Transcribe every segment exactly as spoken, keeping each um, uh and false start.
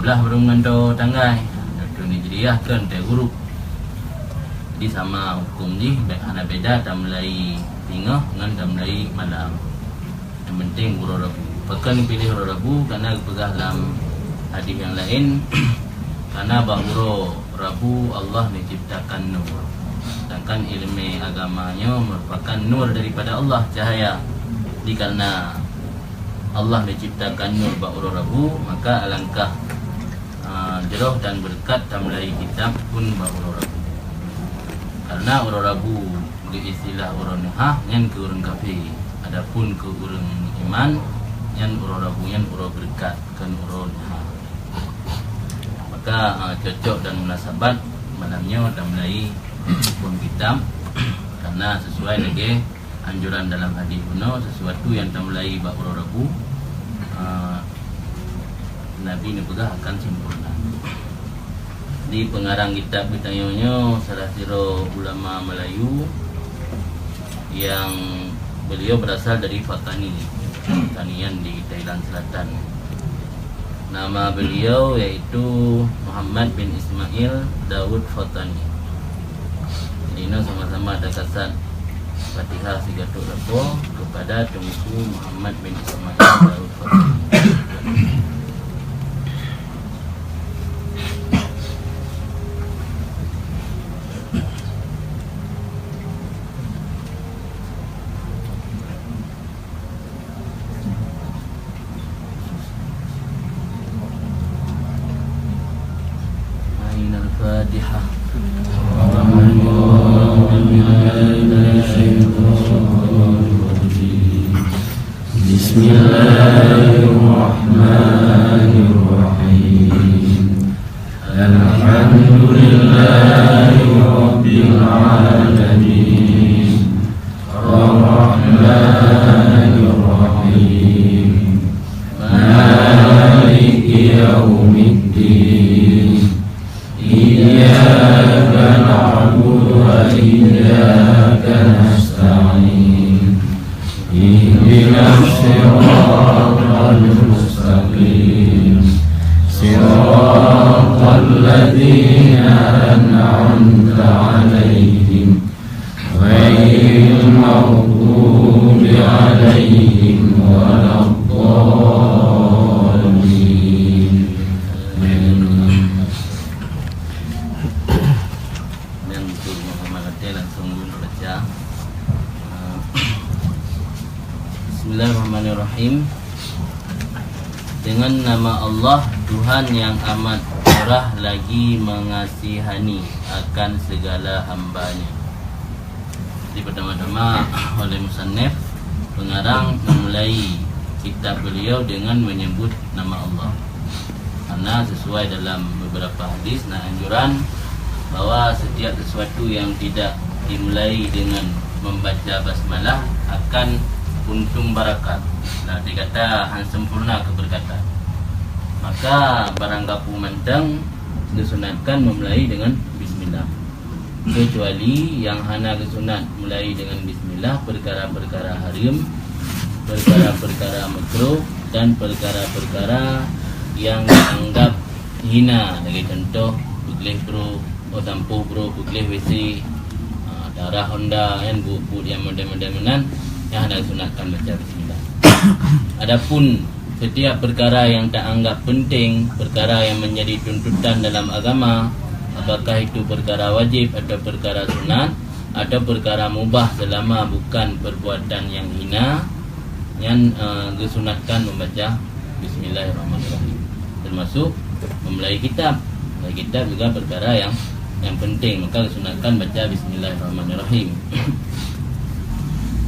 Lah ureuëng ngon droe tanggai, droe Hijriah keu tanggai gurop. Jadi sama huköm jih, bèk hana beda tamulai singoh ngon tamulai malam. Nyang penting uroe Rabu. Pakon piléh uroe Rabu? Karena geupeugah lam hadis nyang laén, karena bak uroe Rabu Allah menciptakan nur. Sedangkan ileumèe agama nyoe merupakan nur daripada Allah, cahaya. Jadi karena Allah menciptakan nur bak uroe Rabu, maka alangkah, ah, jroh dan beureukat tamulai kitab pun bak uroe Rabu. Karena uroe Rabu geuistilah uroe neuhah nyan keu ureuëng kafé, adapun keu ureuëng iman nyan uroe Rabu nyan uroe beureukat, kon uroe neuhah. Maka, ah, cocok dan munasabat malam nyoe tamulai pun kitab, karena sesuai lagèe anjuran dalam hadis bunoe, sesuatu nyang tamulai bak uroe Rabu, ah, Nabi neupeugah akan sempurna. Di pengarang kitab geutanyoe nyoe salah sidroe ulama Melayu yang beliau berasal dari Fatani, Fatani nyan di Thailand Selatan. Nama beliau yaitu Muhammad bin Ismail Daud Fatani. Jadi, nyoe sama-sama takasat Fatihah sigatok lakoe kepada Teungku Muhammad bin Ismail Daud Fatani. Ain Al-Fatihah. بسم الله الرحمن الرحيم. الحمد لله رب العالمين. الرحمن الرحيم. مالك يوم الدين. إياك نعبد وإياك نستعين. اهدنا الصراط المستقيم. صراط الذين أنعمت عليهم غير المغضوب عليهم ولا الضالين. آمين. Dan untuk menghormati, langsung dulu baca. Bismillahirrahmanirrahim. Dengan nama Allah, Tuhan yang amat murah lagi mengasihani akan segala hamba-Nya. Jadi, pertama-tama, oleh musannif, pengarang, memulai kitab beliau dengan menyebut nama Allah. Karena sesuai dalam beberapa hadis, na anjuran bahwa setiap sesuatu yang tidak dimulai dengan membaca basmalah akan untung barakat. Nah, dikata han sempurna keberkatan. Maka, barang gapu mantong disunatkan memulai dengan bismillah. Kecuali yang hana geusunat mulai dengan bismillah, perkara-perkara hareuem, perkara-perkara makruh, dan perkara-perkara yang dianggap hina, lagèe contoh, peugleh brôk, oh, tampôh brôk, peugleh W C, ah, darah honda, kan, buet-buet nyang model-model meunan, nyan hana geusunatkan baca bismillah. Adapun setiap perkara yang taanggap penting, perkara yang menjadi tuntutan dalam agama, apakah itu perkara wajib atau perkara sunat, atau perkara mubah selama bukan perbuatan yang hina, nyan, eh, geusunatkan membaca Bismillahirrahmanirrahim. Termasuk memulai kitab. Memulai kitab juga perkara yang, yang penting, maka geusunatkan baca Bismillahirrahmanirrahim.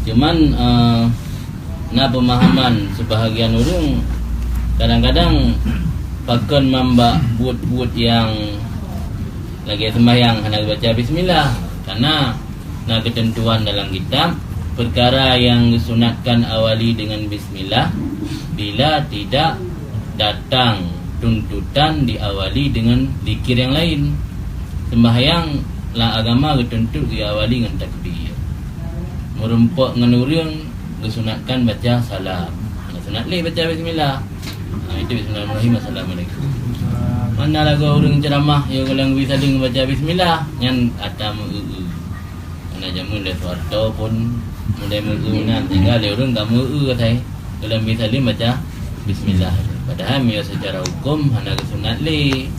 Cuman, eh, na pemahaman sebahagian ureuëng, kadang-kadang pakon mambak buet-buet nyang lagèe sembahyang hana baca bismillah, karena na ketentuan dalam kitab, perkara yang disunatkan awali dengan bismillah bila tidak datang tuntutan diawali dengan zikir yang lain. Sembahyang lam agama geutuntut diawali ngon takbir. Meurumpok ngon ureuëng geusunatkan baca salam. Hana sunat lé baca bismillah. Ha, itu bismillahirrahmanirrahim, assalamualaikum. Mana lagoe ureuëng ceuramah, yo gohlom bi saleuem baca bismillah, nyan ata meu-eu-eu. Karena jameun lé Soeharto pun mulai meu-eu meunan, sehingga lé ureuëng ka meu-eu asai gohlom bi saleuem baca bismillah. Padahai meunyoe secara hukum hana geusunat lé.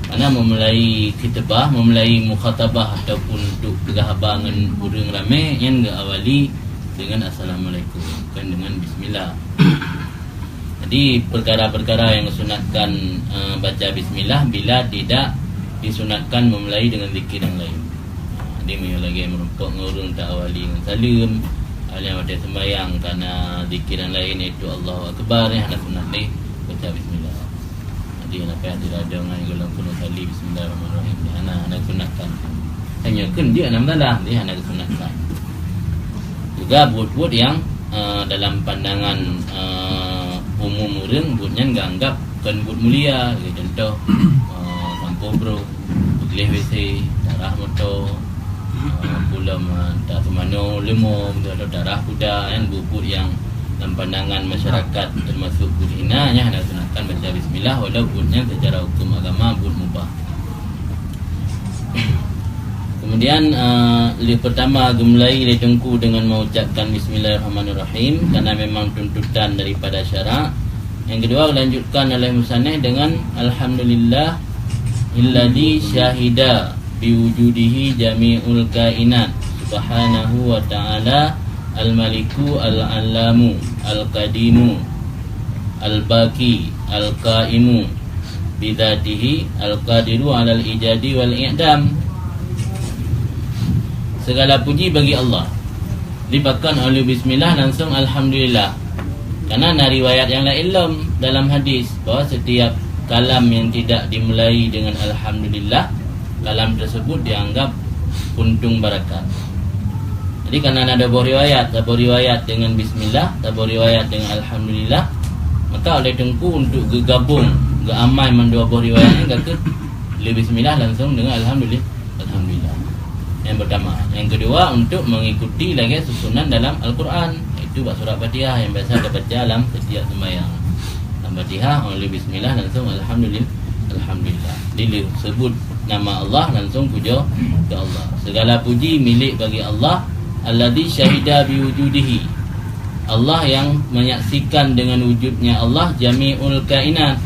Karena memulai khitbah, memulai mukhatabah ataupun untuk peugah haba ngon ureuëng ramé, nyan geuawali dengan assalamualaikum, bukan dengan bismillah. Jadi, perkara-perkara yang disunatkan, eh, baca bismillah bila tidak disunatkan memulai dengan zikir yang lain. Jadi, meunyoe lagée meurumpok ngon ureuëng, ta awali ngon saleuem, awali watée sembahyang, karena zikir yang lain, yaitu Allahu Akbar, yang hana sunat lé baca bismillah. Jadi, hana payah diladang ngon gohlom keunoe kali bismillahirrahmanirrahim. Hana, hana sunatkan. Hanya kheun dia hana masalah, dia hana disunatkan. Juga buet-buet yang, eh, dalam pandangan, eh, umum ureuëng, buet nyan geuanggap kon buet mulia. Sebagai contoh, eh, sampoe brok, peugleh W C, darah moto, eh, pulom, eh, darah seumanoe leumo, atau darah kuda, kan, buet-buet yang dalam pandangan masyarakat termasuk buet hina, nyan hana sunatkan baca bismillah, walau buet nyan secara hukum agama buet mubah. Kemudian, eh, lheueh pertama geumulai lé Teungku dengan mengucapkan bismillahirrahmanirrahim, karena memang tuntutan daripada syarak. Yang kedua, dilanjutkan oleh musannif dengan alhamdulillah alladzi syahida biwujudihi jami'ul kainat subhanahu wa ta'ala al-maliku al-allamu al-qadimu al-baqi al-qaimu bidzatihi al-qadiru alal ijadi wal i'dam. Segala puji bagi Allah. Dipakon awali bismillah langsung alhamdulillah. Karena na riwayat yang lain lom dalam hadis bahwa setiap kalam yang tidak dimulai dengan alhamdulillah, kalam tersebut dianggap kuntung barakat. Jadi, karena na dua boh riwayat, saboh riwayat dengan bismillah, saboh riwayat dengan alhamdulillah, maka oleh Teungku untuk geugabong, geuamai mandua boh riwayat nyan, ka kheueh lé bismillah langsung dengan alhamdulillah. Alhamdulillah. Yang pertama. Yang kedua, untuk mengikuti lagée susunan dalam Al-Quran, yaitu bak surat Fatihah yang biasa dibaca dalam setiap sembahyang. Dalam Fatihah, awali bismillah langsung alhamdulillah. Alhamdulillah. Jadi, lheueh sebut nama Allah, langsung puja ke Allah. Segala puji milik bagi Allah, alladzi syahida biwujudihi. Allah yang menyaksikan dengan wujudnya Allah jami'ul kainat,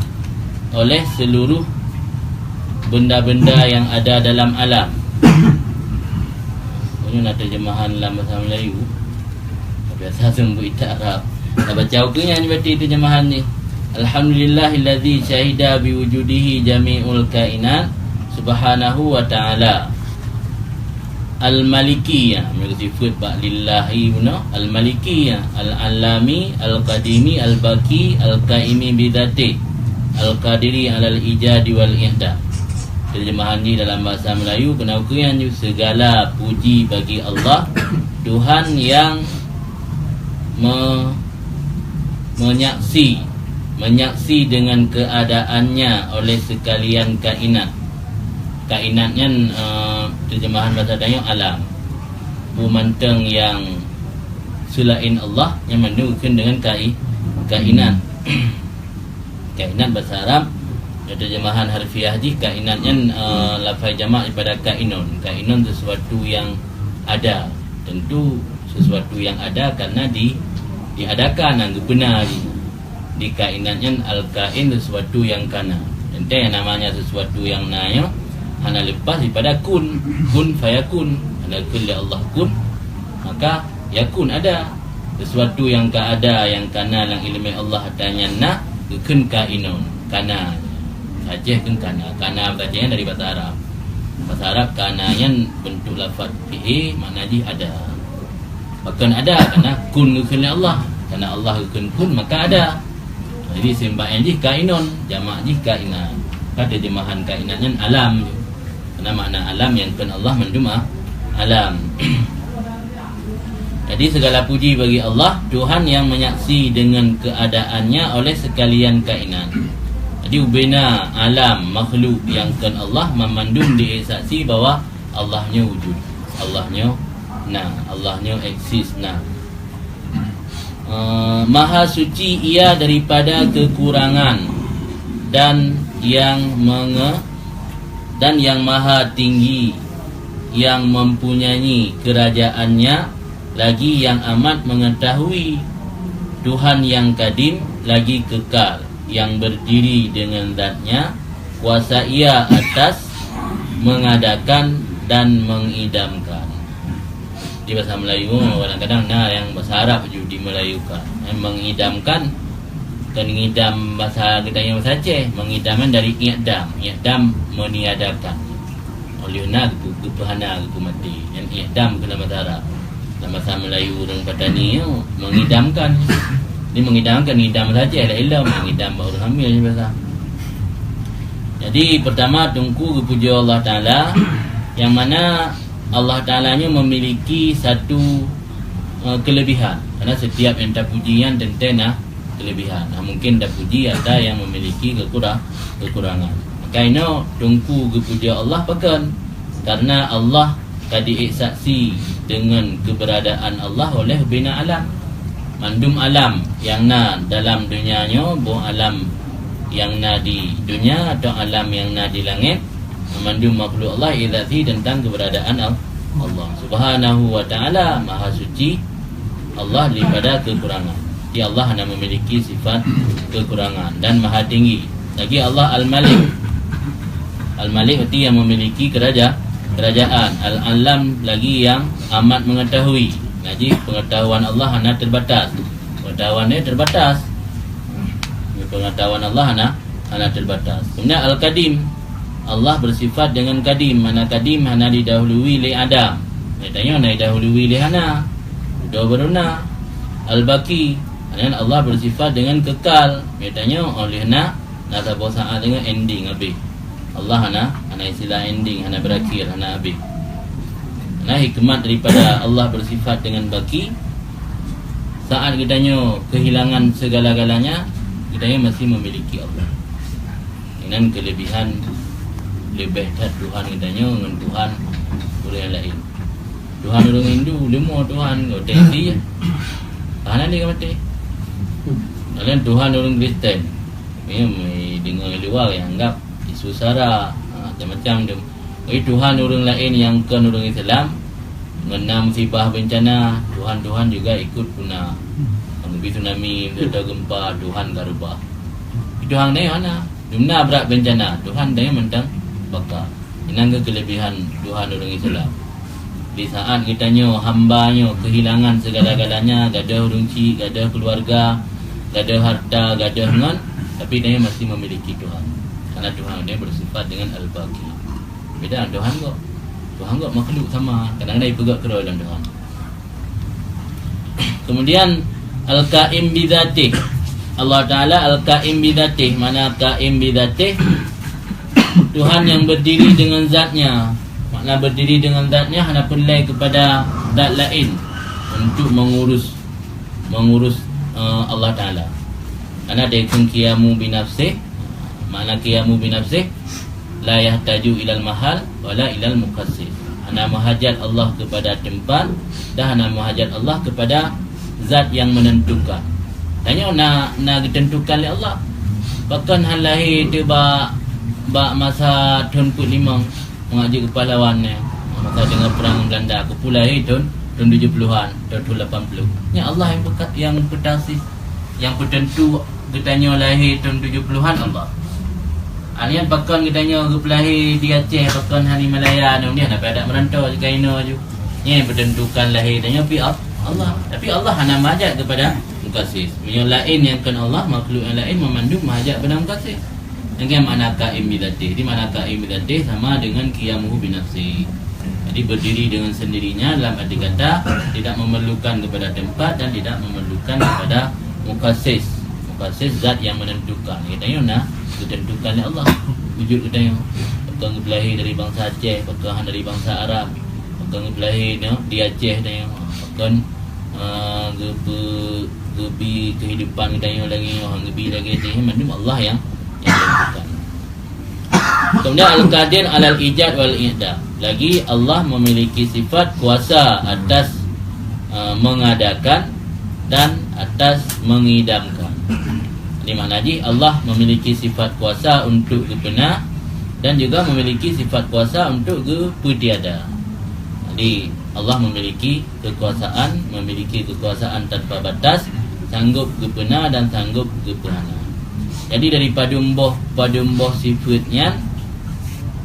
oleh seluruh benda-benda yang ada dalam alam. Ini na terjemahan dalam bahasa Melayu. Biasa seumeubeuet itak Arab. Nah, baca ukeue nyan berarti terjemahan ni. Alhamdulillahilladzi syahida biwujudihi jami'ul kainat subhanahu wa ta'ala. Al-Maliki, ya, meunyoe sifeut bak lillahi bunoe. Al-Maliki, ya, Al-Alami, Al-Qadimi, Al-Baqi, Al-Qaimi bidzatih, Al-Qadiri alal ijadi wal i'dam. Terjemahan jih dalam bahasa Melayu, keunan ukeue nyan, segala puji bagi Allah, Tuhan yang me-, menyaksi, menyaksi dengan keadaannya oleh sekalian kainat. Kainat nyan, eh, terjemahan bahasa tanyoe alam. Peue mantong nyang selain Allah, nyan mandum geukheun dengan kai-, kainat. Kainat bahasa Arab, terjemahan harfiah jih kainat nyan, eh, lafai jamak daripada kainun. Kainun sesuatu yang ada. Tentu sesuatu yang ada karena di-, diadakan, geupeunan jih. Di kainat nyan al-kain sesuatu yang kana. Teuntèe namanya sesuatu yang na nyoe hana lepas daripada kun. Kun fayakun. Hana geukheun lé Allah kun, maka yakun ada. Sesuatu yang ka ada, yang kana lam ileumèe Allah ata nyan na, geukheun kainun, kana. Aceh kheun kana. Kana bahasa Aceh nyan dari bahasa Arab. Bahasa Arab kana nyan bentuk lafaz fi'il, makna jih ada. Bahkan ada, karena kun geukheun lé Allah. Karena Allah geukheun kun, maka ada. Jadi, seumbah jih kainun, jamak jih kainat. Ka terjemahan kainat nyan alam. Karena makna alam nyang kheun Allah mandum a-, alam. Jadi, segala puji bagi Allah, Tuhan yang menyaksi dengan keadaannya oleh sekalian kainat. Jadi, ubena alam makhluk nyang kheun Allah, mamandum disaksi bahwa Allah nyoe wujud. Allah nyoe na, Allah nyoe eksis na. Eh, maha suci Ia daripada kekurangan dan yang menge-, dan yang maha tinggi, yang mempunyai kerajaannya, lagi yang amat mengetahui. Tuhan yang kadim, lagi kekal, yang berdiri dengan zatnya, kuasa Ia atas mengadakan dan mengidamkan. Di bahasa Melayu, kadang-kadang na yang bahasa Arab ju dimelayukan. Eh, mengidamkan, bukan ngidam bahasa kita yang bahasa Aceh. Mengidam kan dari i'dam. I'dam meniadakan. Oleh na geupu-, geupeuhana, geupeumaté. Dan i'dam keu lam bahasa Arab. Lam bahasa Melayu ureuëng Patani nyoe mengidamkan. Jadi mengidamkan, ngidam bahasa Aceh, laén lom. Mengidam bak ureuëng hamil bahasa. Jadi pertama, Teungku geupuji Allah Taala, yang mana Allah Taala nyoe memiliki satu, eh, kelebihan. Karena setiap yang tapuji nyan teuntée na kelebihan. Nah, mungkin tapuji ata yang memiliki kekura-, kekurangan. Maka inoe Teungku geupuji Allah pakon? Karena Allah ka diék saksi dengan keberadaan Allah oleh bina alam. Mandum alam yang na dalam dunia nyoe, boh alam yang na di dunia atau alam yang na di langit, mandum makhluk Allah, iék saksi tentang keberadaan Al-, Allah Subhanahu wa Taala. Maha suci Allah daripada kekurangan. Jadi Allah hana memiliki sifat kekurangan dan maha tinggi. Lagi Allah Al-Malik. Al-Malik berarti yang memiliki keraja-, kerajaan. Al-Alam lagi yang amat mengetahui. Jadi pengetahuan Allah hana terbatas. Pengetahuan dia terbatas. Pengetahuan Allah hana, hana terbatas. Kemudian Al-Qadim. Allah bersifat dengan kadim. Mana kadim hana didahului lé Adam. Tanyoe na didahului lé hana. Udah baru na. Al-Baqi. Hana Allah bersifat dengan kekal. Tanyoe oleh na, na saboh saat dengan ending habis. Allah hana, hana istilah ending, hana berakhir, hana habis. Nah, hikmat daripada Allah bersifat dengan baki, saat geutanyoe kehilangan segala-galanya, geutanyoe masih memiliki Allah. Inan kelebihan leubeh that Tuhan geutanyoe ngon Tuhan ureuëng laén. Tuhan ureuëng Hindu, leumo Tuhan, watée di, hana lé ka maté. Laén Tuhan ureuëng Kristen, ya, deungoe luwa yang anggap isu sara, ha, macam-macam tu. Jadi Tuhan ureuëng laén nyang kon ureuëng Islam, ngon na musibah bencana, Tuhan-Tuhan juga ikut puna. Ngon bi tsunami, atau gempa, Tuhan ka rubah. Tuhan ni hana. Dumna brat bencana, Tuhan ni mantong baka. Inan keuh kelebihan Tuhan ureuëng Islam. Di saat geutanyoe, hamba nyoe, kehilangan segala-galanya, gadoh ureuëng chik, gadoh keluarga, gadoh harta, gadoh ngon, tapi tanyoe masih memiliki Tuhan. Karena Tuhan dia bersifat dengan Al-Baqi. Beda Tuhan kok. Tuhan kok makhluk sama, kadang-kadang ipeugah keudroe lom Tuhan. Kemudian Al-Qaim Bidzatih. Allah Taala Al-Qaim Bidzatih. Mana Qaim Bidzatih? Tuhan yang berdiri dengan zatnya. Makna berdiri dengan zatnya hana peureulée kepada zat laén untuk mengurus, mengurus, eh, Allah Taala. Karena dia kheun qiyamu binafsih. Makna qiyamu binafsih, la yahtaju ilal mahal wala ilal mukassis. Hana meuhajat Allah kepada tempat dan hana meuhajat Allah kepada zat yang menentukan. Tanyoe na, na geutentukan lé Allah. Pakon hana lahé teuh bak, bak masa thon peuet limong, mangat jeuet keu pahlawan nyan. Masa deungon perang Belanda, keupeue lahé thon, thon tujoh puluhan, thon, thon lapan puluh. Nyan Allah yang peuka-, yang peutasis, yang peutentu geutanyoe lahé thon tujoh puluhan Allah. Anian pakon geutanyoe geupeulahé di Aceh, pakon hana Malaya, nyoe hana pada meurantau jikaino ju. Nyan peutentukan lahé tanyoe pi Al-, Allah. Tapi Allah hana meuhajat kepada mukassis. Meunyoe laén nyang kon Allah, makhluk nyang laén meumandum meuhajat kepada mukassis. Nyan makna qaim bidzatih. Jadi makna qaim bidzatih sama dengan qiyamuhu binafsih. Jadi berdiri dengan sendirinya dalam arti kata tidak memerlukan kepada tempat dan tidak memerlukan kepada mukassis. Mukassis zat yang menentukan. Geutanyoe na ditentukan lé Allah wujud geutanyoe. Pakon geupeulahé dari bansa Aceh, pakon hana dari bansa Arab, pakon geupeulahé nyoe di Aceh tanyoe, pakon, eh, geupeu-, geubi kehidupan geutanyoe lagée nyoe, geubi lagée nyoe, mandum Allah yang, yang tentukan. Kemudian Al-Qadir alal ijad wal i'dam. Lagi Allah memiliki sifat kuasa atas, eh, mengadakan dan atas mengidamkan. Jadi makna jih, Allah memiliki sifat kuasa untuk geupeuna dan juga memiliki sifat kuasa untuk geupeutiada. Jadi Allah memiliki kekuasaan, memiliki kekuasaan tanpa batas, sanggup geupeuna dan sanggup geupeuhana. Jadi dari padum boh, padum boh sifeut nyan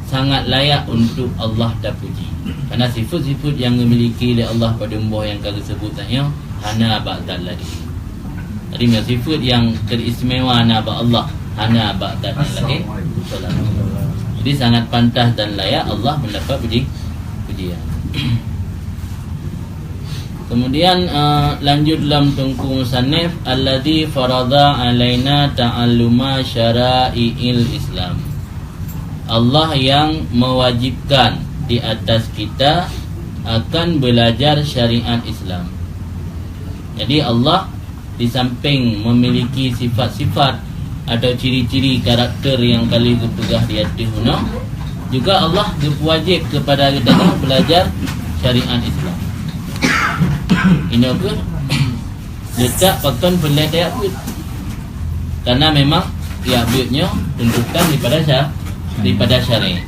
sangat layak untuk Allah tapuji. Karena sifeut-sifeut nyang geumiliki lé Allah padum boh nyang ka geuseubut tanyoe hana bak zat lagée. Jadi meunyoe sifeut nyang teristimewa na bak Allah, hana bak zat nyang lagée. Jadi sangat pantas dan layak Allah mendapat puji, pujian. Kemudian, eh, lanjut lam tungku musannif, "Alladzi faradha alaina ta'alluma syara'i'il Islam." Allah yang mewajibkan di atas kita akan belajar syariat Islam. Jadi Allah di samping memiliki sifat-sifat atau ciri-ciri karakter nyang ka lheueh geupeugah di ateueh nyoe, juga Allah geupeuwajéb keupada geutanyoe belajar syariat Islam. Inoe kheueh letak pakon peureulée tajak beuet. Karena memang jak beuet nyoe tuntutan daripada sya-, daripada syariat.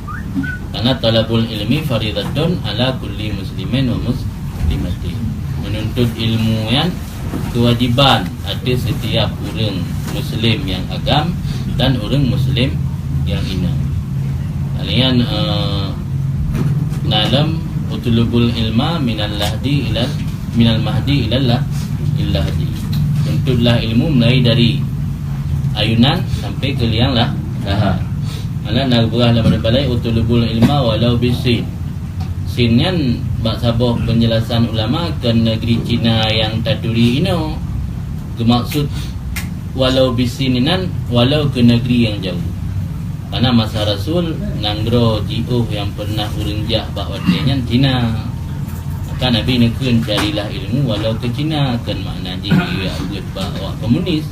Karena thalabul ilmi faridatun ala kulli muslimin wa muslimatin. Menuntut ilmu nyan kewajiban atas setiap ureuëng muslim nyang agam dan ureuëng muslim nyang inong. Kalian, eh, na lam, "Utlubul ilma minal lahdi ilal, minal mahdi ilal lah, illahdi." Tuntutlah ilmu mulai dari ayunan sampai ke liang lah, lahat. Alah na geupeugah lam balai, "Utlubul ilma walau bisin." Sin nyan bak saboh penjelasan ulama keu negeri Cina nyang taturi inoe. Geumaksud walau bisin inan, walau keu negeri nyang jauh. Karena masa Rasul, nanggroe jiôh nyang pernah ureuëng jak bak watée nyan Cina. Maka Nabi neukheun, "Carilah ilmu walau ke Cina," kan makna jih jak beuet bak awak komunis.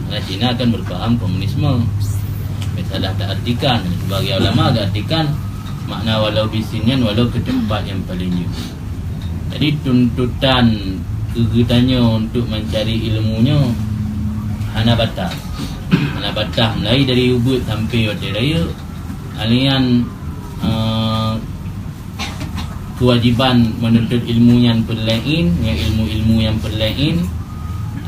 Karena Cina kan berpaham komunisme. Misalah taartikan, sebagai ulama geuartikan makna walau bisin nyan walau ke tempat yang paling jauh. Jadi tuntutan keu geutanyoe untuk mencari ilmu nyoe hana batas. Hana batas, mulai dari ubit sampai watée rayeuk. Alian, eh, kewajiban menuntut ilmu nyan peureulée, ngon ilmu-ilmu nyang peureulée.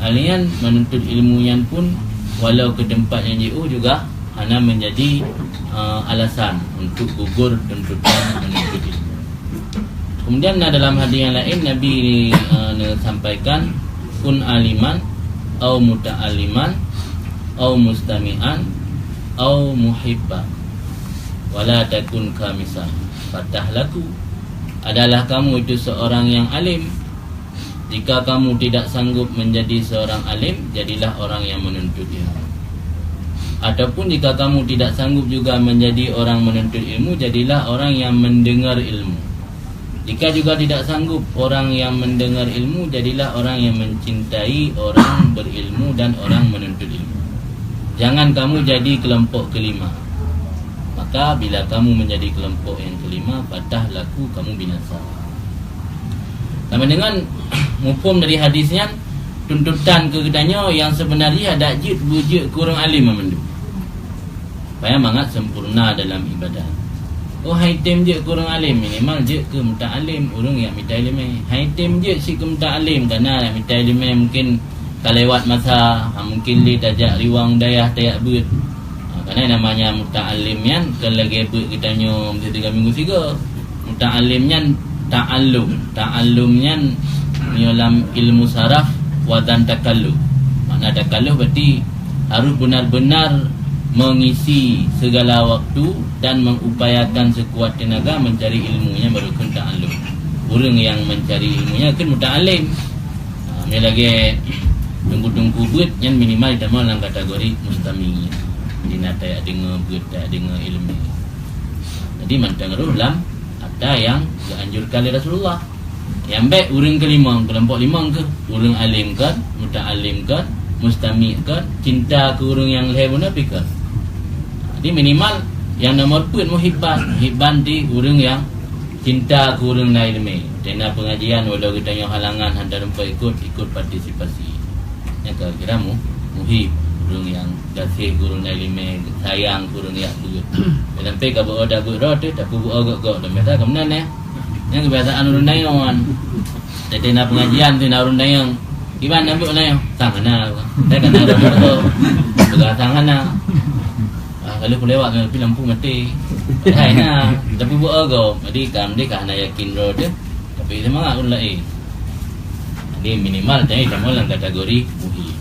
Alian menuntut ilmu nyan pun walau ke tempat nyang jiôh juga hana menjadi, eh, alasan untuk gugur tuntutan menuntut ilmu. Kemudian na dalam hadis nyang laén Nabi, eh, neusampaikan, "Kun aliman, au muta'alliman, au mustami'an, au muhibban, wala takun khamisan, fatah laku." Adalah kamu itu seorang yang alim. Jika kamu tidak sanggup menjadi seorang alim, jadilah orang yang menuntut ilmu. Ataupun jika kamu tidak sanggup juga menjadi orang menuntut ilmu, jadilah orang yang mendengar ilmu. Jika juga tidak sanggup orang yang mendengar ilmu, jadilah orang yang mencintai orang berilmu dan orang menuntut ilmu. Jangan kamu jadi kelompok kelima. Maka bila kamu menjadi kelompok yang kelima, fatah laku, kamu binasa. Sama dengan muphom dari hadis nyan, tuntutan keu geutanyoe nyang seubeuna jih adak jeuet beujeuet keu ureuëng alim mandum. Supaya mangat sempurna dalam ibadah. Oh, hai tem jeuet keu ureuëng alim, minimal jeuet keu muta'allim, ureuëng nyang mita ileumé. Hai tem jeuet cit keu muta'allim, karena nyang mita ileumé mungkin ka lewat masa, ha, mungkin lé tajak riwang dayah tajak beuet. Ha, karena namanya muta'allim nyan kon lagée beuet geutanyoe meusigoe minggu sigoe. Muta'allim nyan ta'allum. Ta'allum nyan meunyoe lam ilmu saraf wazan takalluf. Makna takalluf berarti harus benar-benar mengisi segala waktu dan mengupayakan sekuat tenaga mencari ilmu, nyan baru kheun ta'allum. Ureuëng nyang mencari ilmu nyan kheun muta'allim. Ha, meunyoe lagée teungku-teungku beuet nyan minimal tamong lam kategori mustami. Di na tajak deungoe beuet, tajak deungoe ileumé. Jadi mantong rôh lam ata nyang geuanjurkan lé Rasulullah. Nyang bék ureuëng keulimong, keulompok limong kheueh, ureuëng alim kon, muta'allim kon, mustami kon, cinta keu ureuëng nyang lhée bunoe pih kon. Jadi minimal nyang nomor peuet muhibban, muhibban di ureuëng nyang cinta keu ureuëng na ileumé. Tena pengajian walau geutanyoe halangan hana teumpat ikot, ikot partisipasi. Nyan ka kira mu-, muhib. Ureuëng nyang gaséh keu ureuëng na iéleumé, sayang keu ureuëng jak beuet. Sampai ka beuet, dak beuet rot teuh, tapeubuet gok-gok. Dan biasa ka meunan, eh. Nyang kebiasaan ureuëng na nyoe kan. Teuntèe na pengajian tu na ureuëng na nyoe. Kiban na beuet na nyoe? Sang hana. Saya kata ureuëng tu. Peugah sang hana. Ah, kalau ku lewat, tapi lampu mati. Hai na, tapeubuet gok. Jadi, kan dia ka hana yakin rot teuh. Tapi semangat ureuëng laén. Jadi, minimal tadi sama dalam kategori muhib.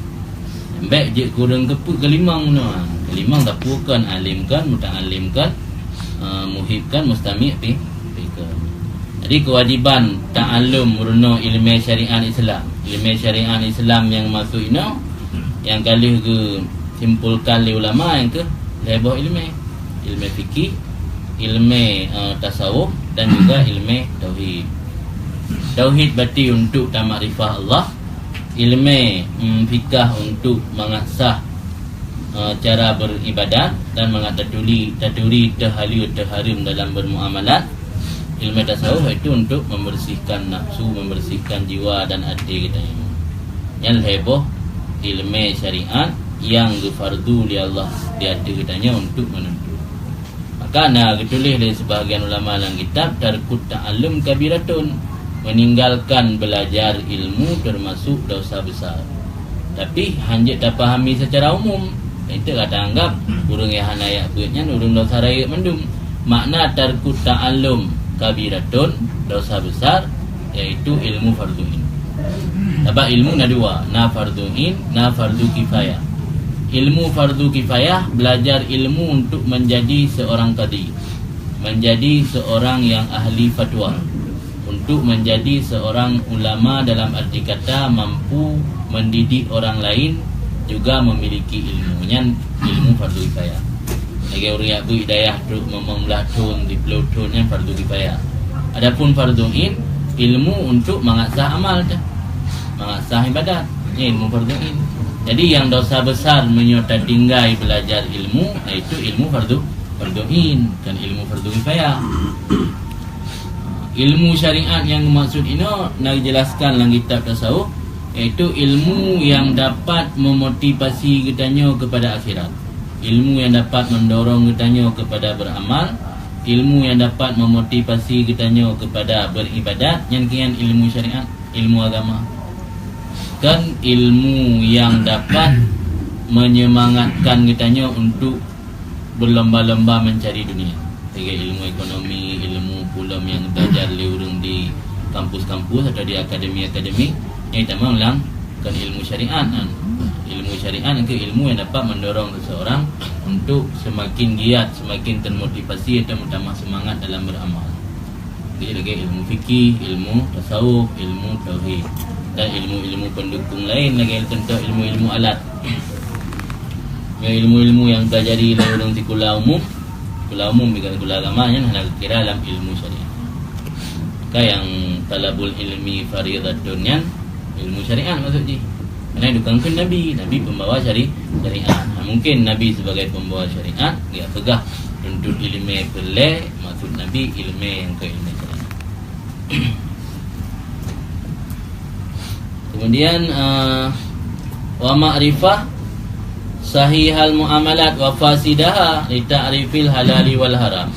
Bèk jeuet keu ureuëng keupeue keulimong nyoe. Keulimong sapeue kon, alim kon, muta'alim kon, eh, muhib kon, mustami' pi, pi kon. Jadi, keuwajéban ta'allum meurunoe iéleumé syariat Islam. Iéleumé syariat Islam nyang maksud inoe, nyang ka lheueh geusimpulkan lé ulama, nyang keuh lhèe boh iéleumé. Iéleumé fikih, iéleumé, eh, tasawuf, dan juga iéleumé tauhid. Tauhid berarti untuk tamakrifah Allah, iéleumé, mm, fikah untuk mangat sah, eh, cara beribadat dan mangat taturi, taturi teuhaleue teuhareuem dalam bermuamalat. Iéleumé tasawuf itu untuk membersihkan nafsu, membersihkan jiwa dan até geutanyoe. Nyan lhèe boh iéleumé syariat nyang geufardu lé Allah di até geutanyoe untuk meununtuk. Maka na geutuléh lé sibahagian ulama lam kitab, "Tarkut ta'allum kabiratun," meninggalkan belajar ilmu termasuk dosa besar. Tapi, hanjeuet tapahami secara umum. Itu ka taanggap ureuëng nyang hana jak beuet nyan ureuëng dosa rayeuk mandum. Makna tarkut ta'allum kabiratun, dosa besar, yaitu ilmu fardu ain. Sabab ilmu na dua, na fardu ain, na fardu kifayah. Ilmu fardu kifayah, belajar ilmu untuk menjadi seorang qadhi, menjadi seorang yang ahli fatwa, untuk menjadi seorang ulama dalam arti kata mampu mendidik orang lain juga memiliki ilmu. Nyan ilmu fardu kifayah. Lagèe ureuëng jak beuet dayah trok meumang blah thon, siplôh thon, nyan fardu kifayah. Adapun fardu ain, ilmu untuk mangat sah amal teuh, mangat sah ibadat, nyan ilmu fardu ain. Jadi, nyang dosa besar meunyoe tatinggai belajar ilmu, yaitu ilmu fardu, fardu ain, bukan ilmu fardu kifayah. Ilmu syariat nyang geumaksud inoe na geujelaskan lam kitab tasawuf, yaitu ilmu nyang dapat memotivasi geutanyoe kepada akhirat. Ilmu nyang dapat mendorong geutanyoe kepada beramal, ilmu nyang dapat memotivasi geutanyoe kepada beribadat, nyan keuh nyan ilmu syariat, ilmu agama. Kon ilmu nyang dapat menyemangatkan geutanyoe untuk berlomba-lomba mencari dunia. Lagèe ilmu ekonomi, ilmu peue lom nyang belajar lé ureuëng di kampus-kampus atau di akademi-akademi, nyang tamong lam kon ilmu syariat nyan. Ilmu syariat nyan keuh ilmu nyang dapat mendorong seseorang untuk semakin giat, semakin termotivasi atau bertambah semangat dalam beramal. Jadi, lagèe ilmu fikih, ilmu tasawuf, ilmu tauhid, dan ilmu-ilmu pendukung laén, lagèe contoh ilmu-ilmu alat. Nyan ilmu-ilmu nyang pelajari lé ureuëng sikula umum, sikula umum bukan sikula agama, nyan hana geukira lam ilmu syariat. Ka nyang thalabul ilmi faridatun nyan ilmu syariat maksud jih. Karena itu kan Nabi, Nabi pembawa syari-, syariat. Ha, mungkin Nabi sebagai pembawa syariat, dia peugah tuntut iéleumé peureulèe, maksud Nabi iéleumé nyang keu iéleumé syariat. Kemudian, eh, wa ma'rifah sahihal muamalat wa fasidaha li ta'rifil halali wal haram.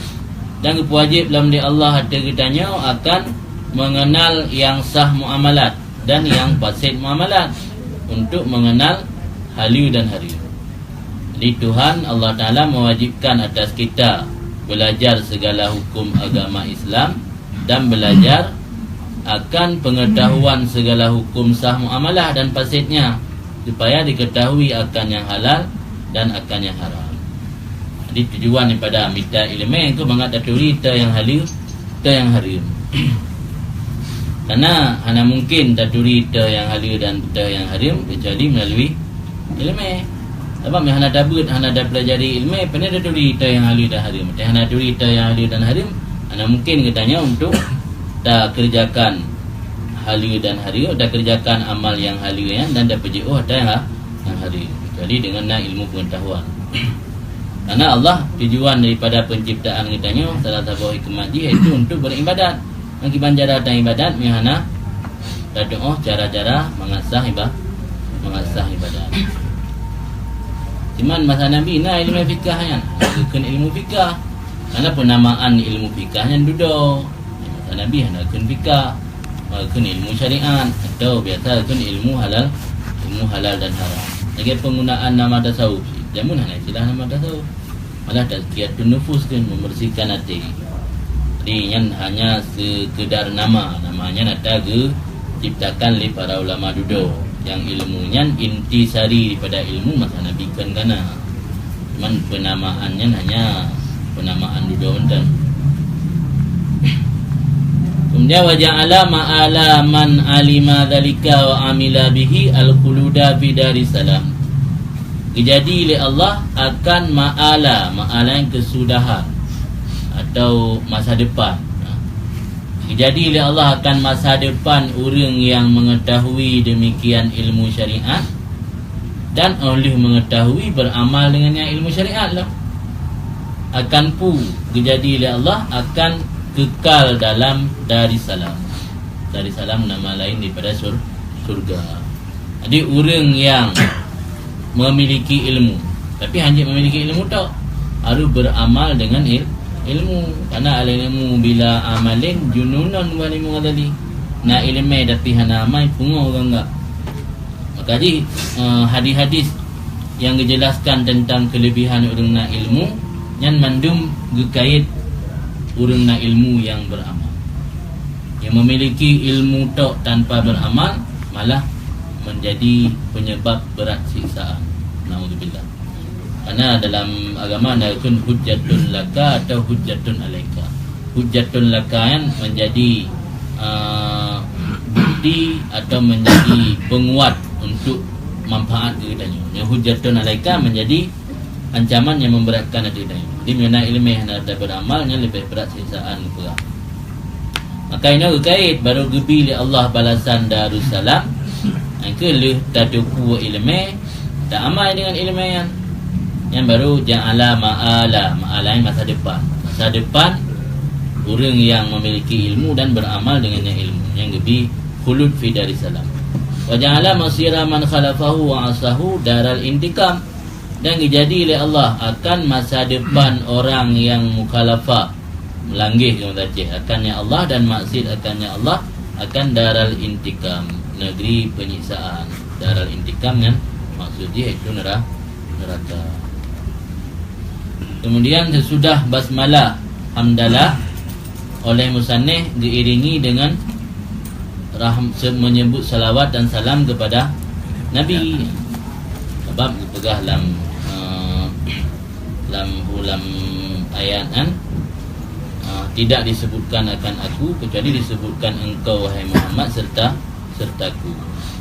Dan geupeuwajéb lom lé Allah ateueh geutanyoe akan mengenal nyang sah muamalat dan nyang fasid muamalat, untuk mengenal haleue dan hareuem. Jadi, Tuhan Allah Taala mewajibkan atas kita belajar segala hukum agama Islam dan belajar akan pengetahuan segala hukum sah muamalah dan fasidnya, supaya diketahui akan yang halal dan akan yang haram. Jadi, tujuan daripada mita iéleumé keuh mangat taturi teuh nyang haleue, teuh nyang hareuem. Karena hana mungkin taturi teuh nyang haleue dan teuh nyang hareuem kecuali melalui iéleumé. Sabab meunyo hana tabeuet, hana tapelajari iéleumé, pane taturi teuh nyang haleue dan hareuem. Teuh hana turi teuh nyang haleue dan hareuem, hana mungkin geutanyoe untuk takeureujakan haleue dan hareuem, takeureujakan amal nyang haleue nyan dan tapeujiôh ata nyang ha-, nyang hareuem, kecuali dengan na ilmu pengetahuan. Karena Allah, tujuan daripada penciptaan geutanyoe, salah saboh hikmat jih yaitu untuk beribadat. Ngon kiban cara taibadat, meunyo hana tatu'oh cara-cara mangat sah iba-, mangat sah ibadat. Cuman masa Nabi na ilmu fikah nyan, geukheun ilmu fikah. Karena penamaan ilmu fikah nyan dudoe. Masa Nabi hana geukheun fikah, maka geukheun ilmu syariat atau biasa geukheun ilmu halal, ilmu halal dan haram. Lagèe penggunaan nama tasawuf. Jameun hana istilah nama tasawuf. Malah tazkiyatun nufus tu, membersihkan hati. Jadi nyan hanya sekedar nama. Nama nyan ata geuciptakan lé para ulama dudoe. Nyang ilmu nyan intisari daripada ilmu masa Nabi kan kana. Cuman penamaan nyan hanya penamaan dudoe mantong. Kemudian, "Wa ja'ala ma'ala man alima dzalika wa amila bihi al-khuluda fi daris salam." Geujadi lé Allah akan ma'ala, ma'ala nyang keusudahan atau masa depan. Geujadi lé Allah akan masa depan ureuëng nyang mengetahui demikian ilmu syariat dan óh lheueh mengetahui beramal dengan nyang ilmu syariat lah. Akan pu geujadi lé Allah akan kekal dalam Darussalam. Darussalam nama lain daripada sur-, surga. Jadi ureuëng nyang memiliki ilmu, tapi hana memiliki ilmu tok, harus beramal dengan il-, ilmu. Karena al-ilmu bila amalin jununun wa ilmu ghazali. Na ileumèe tapi hana amai, pungo ureuëng gak. Maka jih, eh, hadis-hadis yang menjelaskan tentang kelebihan ureuëng na ilmu, nyan mandum geukait ureuëng na ilmu yang beramal. Yang memiliki ilmu tok tanpa beramal malah menjadi penyebab berat siksaan. Naudzubillah. Karena dalam agama ada pun hujjatun laka atau hujjatun alaika. Hujjatun laka kan menjadi, uh, bukti atau menjadi penguat untuk manfaat keu geutanyoe. Yang hujjatun alaika menjadi ancaman yang memberatkan hati geutanyoe. Jadi, meunyoe na ileumèe hana beramal, nyan leubeh berat siksaan peurah. Maka inoe geukait, baru geubri lé Allah balasan Darussalam. Nyang keu lheueh tateupeue ileumèe, taamai dengan ileumèe nyan. Nyan baru ja'ala ma'ala, ma'ala nyan masa depan. Masa depan ureuëng yang memiliki ilmu dan beramal dengannya ilmu, nyang geubri khulud fi darissalam. Wa ja'ala masira man khalafahu wa asahu daral intiqam. Dan geujadi lé Allah akan masa depan orang yang mukhalafah, meulangeh, keu bahasa Aceh, akannya Allah dan maksiat akannya Allah, akan daral intiqam, negeri penyiksaan. Daral intiqam nyan maksud jih iaitu nera-, neraka. Kemudian sesudah basmalah, hamdalah, oleh musannif diiringi dengan rahm-, se-, menyebut salawat dan salam kepada Nabi. Sebab dipeugah lam, eh, lam, lam ayat kan, eh, "Tidak disebutkan akan aku, kecuali disebutkan engkau, wahai Muhammad, serta, sertaku."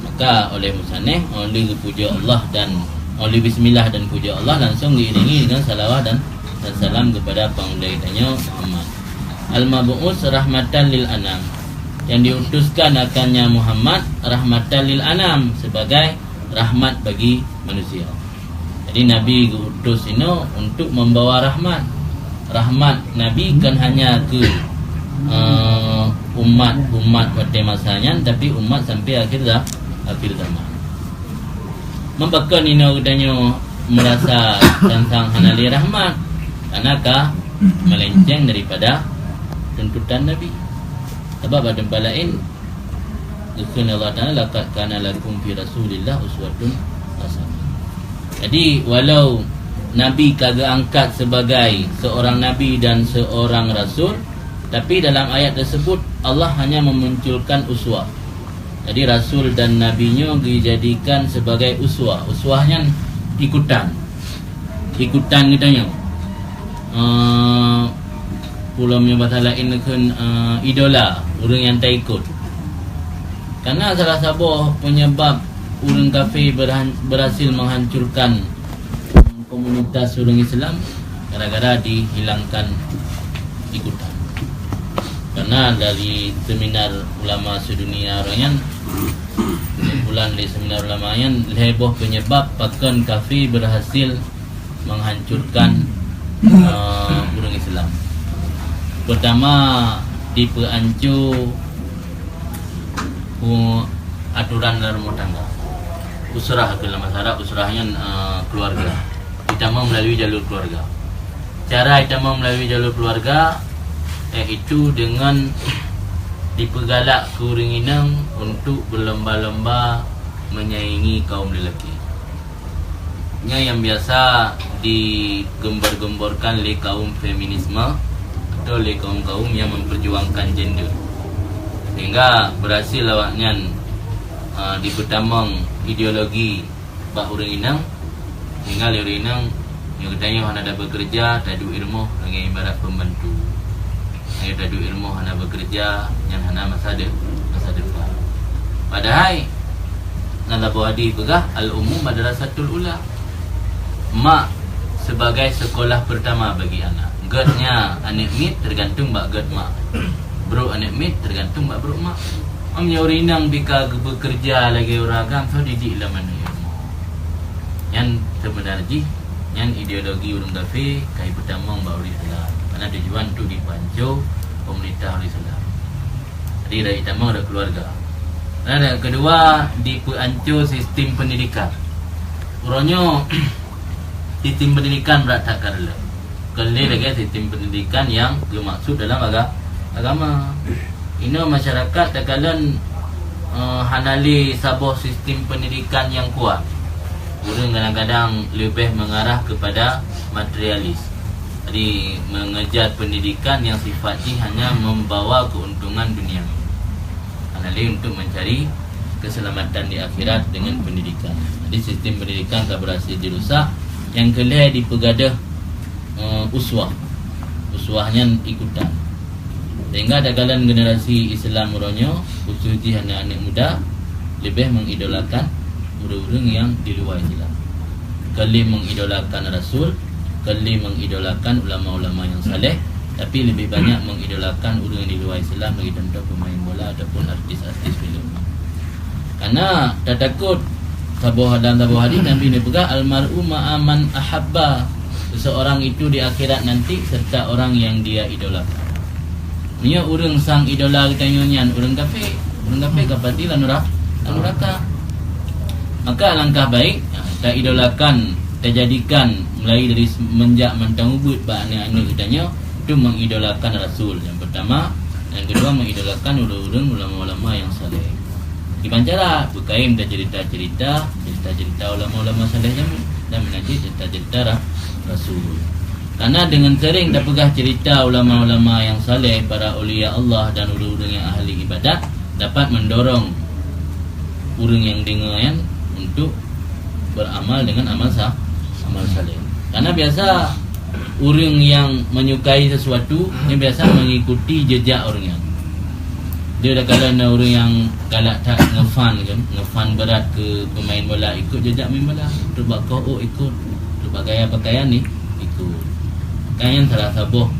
Maka oleh musannif, oleh puja Allah dan oleh bismillah dan puja Allah, langsung diiringi dengan salawat dan, dan salam kepada Panglima tanyoe Muhammad. Al-mab'us rahmatan lil anam. Yang diutuskan akannya Muhammad rahmatan lil anam, sebagai rahmat bagi manusia. Jadi Nabi geuutus inoe untuk membawa rahmat. Rahmat Nabi kan hanya keu, eh, umat-umat watèe masa nyan, tapi umat sampai akhir za-, akhir zaman. Meubakon inoe geutanyoe meurasa teuntang hana lé rahmat, karena ka meulenceng daripada tuntutan Nabi. Sabab bak teumpat laén geukheun Allah Taala, "Laqad kana lakum fi Rasulillah uswatun hasanah." Jadi, walau Nabi ka geuangkat sebagai seorang nabi dan seorang rasul, tapi dalam ayat tersebut Allah hanya memunculkan uswah. Jadi, rasul dan nabi nyoe dijadikan sebagai uswah. Uswah nyan ikutan. Ikutan geutanyoe. Eh, ulôn meunyoe bahasa laén kheun, eh, idola, ureuëng nyang taikot. Karena salah saboh penyebab ureuëng kafé berhan-, berhasil menghancurkan komunitas ureuëng Islam gara-gara dihilangkan ikutan. Karena dari seminar ulama sedunia orang nyan, kumpulan di seminar ulama nyan, lhèe boh penyebab pakon kafé berhasil menghancurkan, eh, ureuëng Islam. Pertama, dipeuanco, eh, aturan dalam rumah tangga. Usrah, kalau bahasa Arab, usrah nyan, eh, keluarga. Jitamong melalui jalur keluarga. Cara jitamong melalui jalur keluarga, yaitu dengan dipeugalak keu ureuëng inong untuk berlomba-lomba menyaingi kaum lelaki. Nyan nyang biasa digembar-gemborkan lé kaum feminisme atau lé kaum-kaum yang memperjuangkan gender, sehingga berhasil awaknyan, uh, dipeutamong ideologi bak ureuëng inong, sehingga lé ureuëng inong, nyoe geutanyoe hana ada bekerja, taduek i rumoh lagée ibarat pembantu. Ayo taduek i rumoh hana bekerja, nyan hana masa de-, masa depan. Padahai, na saboh hadis peugah, "Al-ummu madrasatul ula." Mak sebagai sekolah pertama bagi anak. Gét nyan aneuk miet tergantung bak gét mak. Brok aneuk miet tergantung bak brok mak. Meunyoe ureuëng inong pih ka bekerja lagée ureuëng agam, soe didik lom aneuk i rumoh. Nyan seubeuna jih, nyan ideologi ureuëng kafé ka jipeutamong bak ureuëng Islam. Karena tujuan untuk dipanco komunitas ureuëng Islam. Jadi, dari tamong dari keluarga. Dan yang kedua, dipeuanco sistem pendidikan. Uroe nyoe, sistem pendidikan brat that ka reuloh. Kon lé lagée sistem pendidikan nyang geumaksud dalam aga-, agama. Inoe masyarakat takalon, eh, hana lé saboh sistem pendidikan nyang kuat. Ureuëng kadang-kadang leubeh mengarah kepada materialis. Jadi, mengejar pendidikan yang sifat jih hanya membawa keuntungan dunia. Hana lé untuk mencari keselamatan di akhirat dengan pendidikan. Jadi, sistem pendidikan ka berhasil dirusak. Nyang keulhée dipeugadôh, eh, uswah. Uswah nyan ikutan. Sehingga takalon generasi Islam uroe nyoe, khusus jih aneuk-aneuk muda, leubeh mengidolakan ureuëng-ureuëng nyang di luwa Islam. Kon lé mengidolakan rasul, kon lé mengidolakan ulama-ulama nyang saleh, tapi leubeh banyak mengidolakan ureuëng di luwa Islam, lagée contoh pemain bola ataupun artis-artis filem. Karena tatakot saboh, dalam saboh hadis Nabi neupeugah, "Al-mar'u ma'a man ahabba." Seseorang itu di akhirat nanti serta orang yang dia idolakan. Meunyoe ureuëng sang idola geutanyoe nyan ureuëng kafé, ureuëng kafé ka pasti lam nura-, lam nuraka. Maka alangkah baik, ha, taidolakan, tajadikan mulai dari semenjak mantong ubeut bak aneuk-aneuk geutanyoe, tu mengidolakan rasul nyang pertama, nyang kedua mengidolakan ureuëng-ureuëng ulama-ulama nyang saleh. Kiban cara, beukayém tacerita-cerita, cerita-cerita ulama-ulama saleh jameun, dan meunan cit cerita-cerita ra-, rasul. Karena dengan sering tapeugah cerita ulama-ulama nyang saleh, para aulia Allah dan ureuëng-ureuëng nyang ahli ibadat, dapat mendorong ureuëng nyang deungoe nyan untuk beramal dengan amal sa-, amal saleh. Karena biasa ureuëng nyang menyukai sesuatu, nyan biasa mengikuti jejak ureuëng nyan. Dia dah kalau na ureuëng nyang galak that ngefan kan, ngefan berat ke pemain bola, ikut jejak main bola. Trok bak koh ôk ikut, trok bak gaya pakaian ni ikut. Kan nyan salah saboh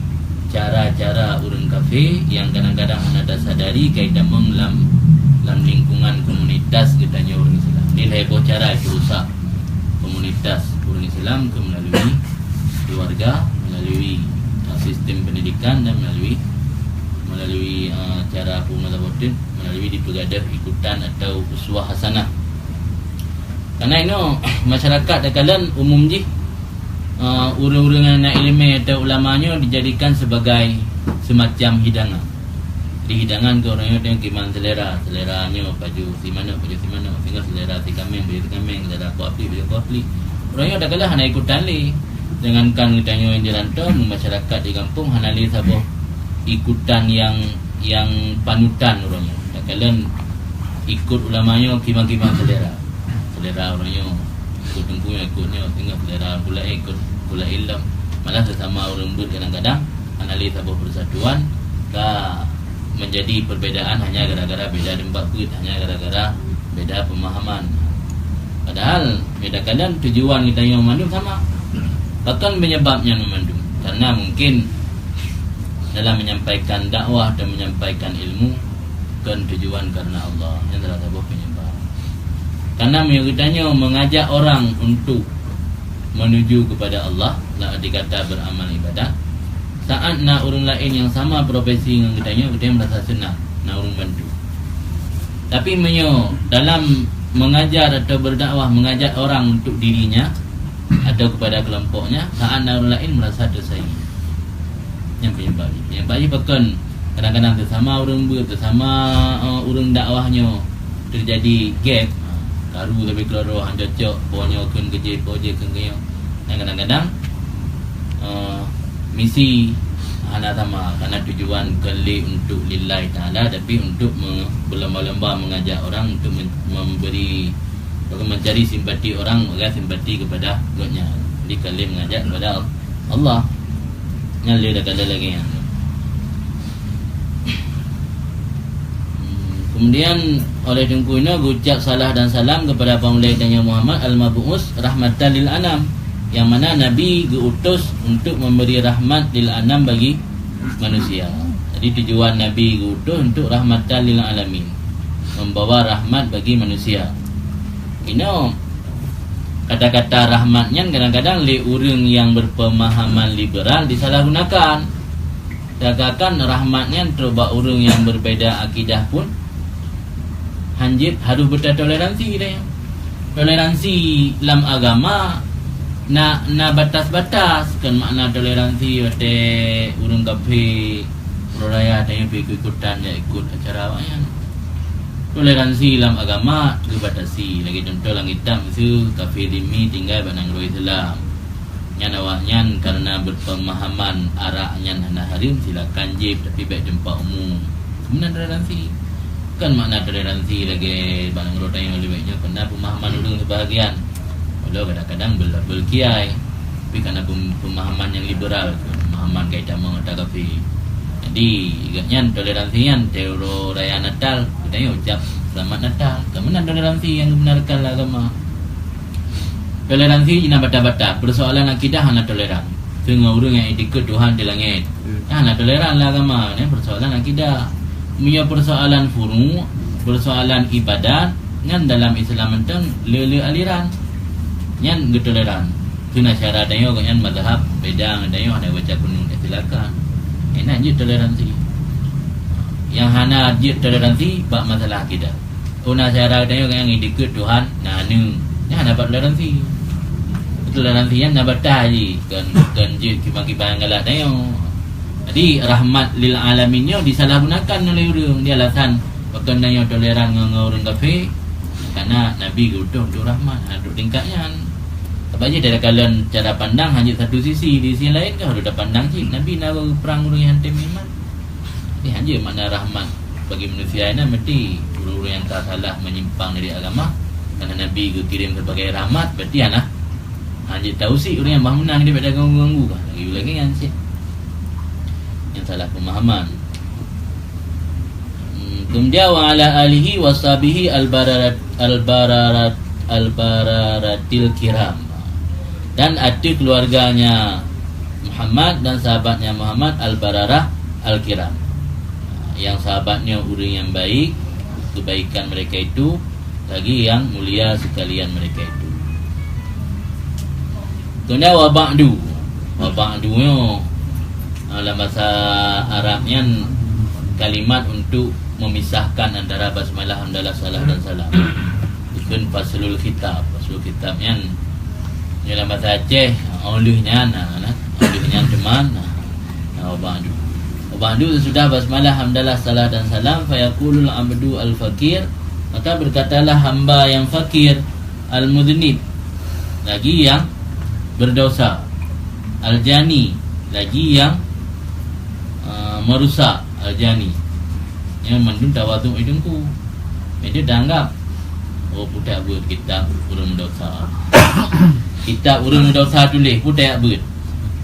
cara-cara ureuëng kafé nyang kadang-kadang hana tasadari ka itamong lam, lam lingkungan komunitas geutanyoe ureuëng Islam. Ni lhée boh cara jirusak komunitas ureuëng Islam ke melalui keluarga, melalui, uh, sistem pendidikan dan melalui, melalui, uh, cara peumula boten, melalui dipeugadôh ikutan atau uswah hasanah. Karena inoe masyarakat takalon umum jih, uh, ureuëng-ureuëng nyang na iéleumé atau ulama nyoe dijadikan sebagai semacam hidangan. Di hidangan keu ureuëng nyoe kiban selera, selera nyoe pajoh si manok, pajoh si manok, singoh selera si kaméng, pajoh si kaméng, selera kuah plik, pajoh kuah plik. Ureuëng nyoe takalon hana ikutan lé. Jangankan geutanyoe di rantau, masyarakat di gampông hana lé saboh ikutan nyang, nyang panutan ureuëng nyoe. Takalon ikut ulama nyoe kiban-kiban selera. Selera ureuëng nyoe ikut teungku nyoe, ikut nyoe, singoh selera pula ikut pula ilom. Malah sesama ureuëng beuet kadang-kadang hana lé saboh persatuan, ka menjadi perbedaan hanya gara-gara beda tempat beuet, hanya gara-gara beda pemahaman. Padahal beda kadang tujuan geutanyoe mandum sama. Pakon penyebab nyan mandum? Karena mungkin dalam menyampaikan dakwah dan menyampaikan ilmu, kon tujuan karena Allah. Nyan salah saboh penyebab. Karena meunyoe geutanyoe mengajak orang untuk menuju kepada Allah, lam arti kata beramal ibadat, saat na ureuëng laén nyang sama profesi ngon geutanyoe, geutanyoe merasa senang na ureuëng bantu. Tapi meunyoe dalam mengajar atau berdakwah mengajak orang untuk dirinya, atau kepada kelompoknya, saat na ureuëng laén merasa tersaingi. Nyang penyebab jih. Penyebab jih pakon? Kadang-kadang teusama ureuëng beuet, teusama, eh, ureuëng dakwah nyoe terjadi gap. Ha, karu tapi keudroe han cocok, po nyoe kheun keu jih, po jih kheun keu nyoe. Dan kadang-kadang, eh, misi hana sama, karena tujuan kon lé untuk lillahi ta'ala, tapi untuk me-, berlomba-lomba mengajak orang untuk men-, memberi, mencari simpati orang agar simpati kepada gobnyan. Jadi kon lé mengajak kepada Allah. Nyan lé dah kala lagée nyan. Hmm, kemudian oleh Teungku inoe geucap salah dan salam kepada Pangulée tanyoe Muhammad al-mab'us rahmatan lil anam, yang mana Nabi geuutus untuk memberi rahmat lil anam bagi manusia. Jadi tujuan Nabi geuutus untuk rahmatan lil alamin, membawa rahmat bagi manusia. Inoe kata-kata rahmat nyan kadang-kadang lé ureuëng yang berpemahaman liberal disalahgunakan. Seakan-akan rahmat nyan trok bak ureuëng nyang berbeda akidah pun hanjeuet harôh beutatoleransi deh. Toleransi lam agama na, na batas-batas, kon makna toleransi watée ureuëng kafé uroe raya tanyoe pih ikut-ikutan jak ikut acara awaknyan. Toleransi lam agama geubatasi. Lagée contoh lam kitab miseue kafé zimmi tinggai bak nanggroe Islam. Nyan awaknyan kareuna beupeumahaman arak nyan hana hareuem, silakan jieb, tapi bék teumpat umum. Meunan toleransi. Kon makna toleransi lagée bak nanggroe tanyoe leubeh nyoe, keureuna peumahaman ureuëng seubahagian. Walau kadang-kadang beulabel kiai, tapi karena pem-, pemahaman yang liberal, pemahaman kaitan mengata kafé. Jadi, gobnyan toleransi nyan, teuro raya Natal, geutanyoe ucap Selamat Natal. Kon meunan toleransi yang geubenarkan lé agama. Toleransi na bata-bata. Persoalan akidah hana toleran. Teungoh ureuëng yang iktikeuet Tuhan di langét. Hmm. Hana toleran lé agama, nyan persoalan akidah. Meunyoe persoalan furu', persoalan ibadat, nyan dalam Islam mantong le-le aliran. Nyan geutoleran. Keureuna syara tanyoe gobnyan mazhab beda ngon tanyoe, hana baca kunut, ya silakan. Nyan jeuet toleransi. Nyang hana jeuet toleransi bak masalah akidah. Ona syara tanyoe nyang dikeue Tuhan, na aneuk. Nyan hana dapat toleransi. Toleransi nyan na batas jih, kon, kon jeuet kiban-kiban galak tanyoe. Jadi, rahmat lil alamin nyoe disalahgunakan oleh ureuëng. Di alasan pakon tanyoe toleran ngon, ngon ureuëng kafé, karena Nabi geutuh untuk rahmat, hana duek tingkat nyan. Sabab jih takalon cara pandang hanya satu sisi, di sisi laén kan harôh tapandang cit Nabi na geuprang ureuëng nyang hana iman. Nyan jeuet makna rahmat bagi manusia nyan, berarti ureuëng-ureuëng nyang ka salah menyimpang dari agama, karena Nabi geukirém sebagai rahmat, berarti hana, hana jeuet tausik ureuëng nyang bah meunan, dia bak ganggu-ganggu. Lagi-lagi nyan cit. Nyan salah pemahaman. Hmm, kemudian wa ala alihi wa sahbihi al-bararat, al-bararat, al-bararatil kiram. Dan ateueh keluarganya Muhammad dan sahabatnya Muhammad al-bararah al-kiram. Yang sahabatnya ureuëng yang baik, kebaikan mereka itu, lagi yang mulia sekalian mereka itu. Kemudian wa ba'du. Wa ba'du nyoe, ah, dalam bahasa Arab nyan kalimat untuk memisahkan antara basmalah, hamdalah, salah dan salam. Dikheun faslul khitab. Faslul khitab nyan, nyoe dalam bahasa Aceh, 'oh lheueh nyan, nah, nah, 'oh lheueh nyan teuma, nah, nah, wa ba'du. Wa ba'du, sesudah basmalah, hamdalah, salah dan salam, fayaqulul abdu al-faqir, maka berkatalah hamba yang fakir, al-mudznib, lagi yang berdosa, al-jani, lagi yang, uh, merusak, al-jani. Nyan mandum tawadhu' di teungku. Jadi dianggap, oh, putak beuet kitab ureuëng dosa. Kitab ureuëng dosa tuléh, putak beuet.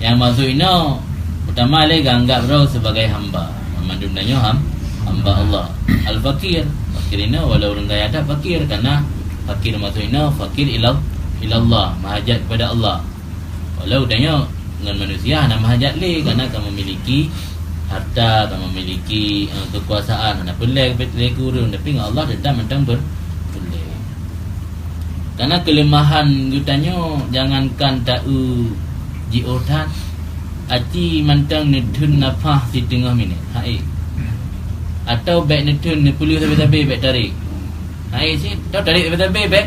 Nyang maksud inoe, peutama lé geuanggab droe sebagai hamba. Mandum tanyoe ham-, hamba Allah. Al-fakir. Fakir inoe walau ureuëng kaya that fakir, karena fakir maksud inoe fakir ila, ilallah, meuhajat kepada Allah. Walau tanyoe ngon manusia hana meuhajat lé, karena ka memiliki harta, ka memiliki, eh, kekuasaan, hana peureulée lé keu ureuëng, tapi ngon Allah tetap mantong ber-, peureulée. Karena kelemahan geutanyoe, jangankan taeu jiôh that, aci mantong neutheun nafah siteungoh minét, ha'é. Atau bék neutheun neupeuleueh sabe-sabe, bék tarek. Ha'é cit, atau tarek sabe-sabe, bék,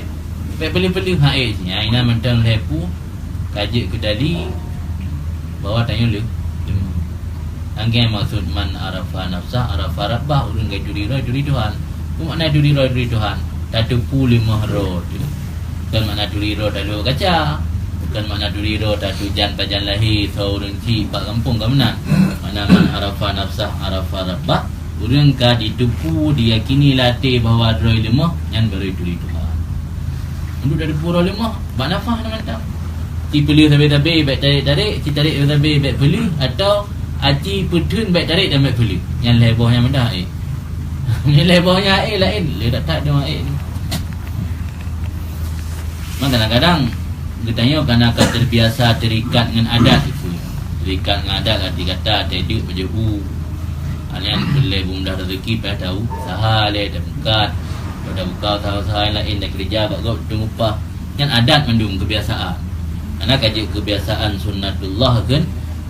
bék peuleueh-peuleueh, ha'é cit. Nyan inan mantong lhée peue Ka jeuet keu dali bahwa tanyoe le-, leumah. Nyang maksud man arafa nafsah arafa rabbah, ureuëng ka turi droe turi Tuhan. Peue makna turi droe turi Tuhan? Tateupeue leumah droe teuh. Bukan makna turi droe taleuek kaca. Bukan makna turi droe tatujan pajan lahé soe ureuëng chik bak gampông ka meunan. Makna man arafa nafsah arafa rabbah, ureuëng ka jiteupeue, jiyakini lam até bahwa droe leumah, nyan baru turi Tuhan. Meunurot tateupeue droe leumah, bak nafah na mantong. Ci peuleueh sabe-sabe bèk tarek-tarek, ci tarek sabe-sabe bèk peuleueh, atawa aci peutheun bèk tarek dan bèk peuleueh. Nyan lhèe boh nyan mantong, eh. Nyan lhèe boh nyan, eh, laén. Le that-that dong, eh. Maka kadang-kadang geutanyoe kana ka terbiasa terikat ngon adat itu. Terikat ngon adat arti kata, teudeuk bajôh u. Nyan peureulèe beumudah rezeki, payah tau usaha lé, tamukat, tabuka usaha-usaha laén, takeureuja bak gob, teumupah. Nyan adat mandum, kebiasaan. Karena ka jeuet kebiasaan sunnatullah kan,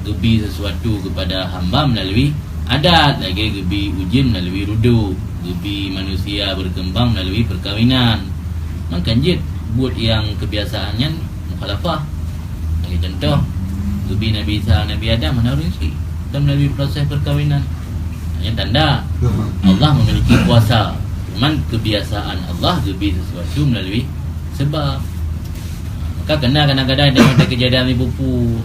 geubi sesuatu kepada hamba melalui adat, lagèe geubi ujeuen melalui rudôk, geubi manusia berkembang melalui perkawinan. Maka jeuet buet nyang kebiasaan nyan mukhalafah. Lagèe contoh, geubi Nabi Isa, Nabi Adam hana ureuëng chik, kan melalui proses perkawinan. Nyan tanda Allah memiliki kuasa. Cuman kebiasaan Allah geubi sesuatu melalui sebab. Maka kena kadang-kadang ada kejadian ibu-ibu,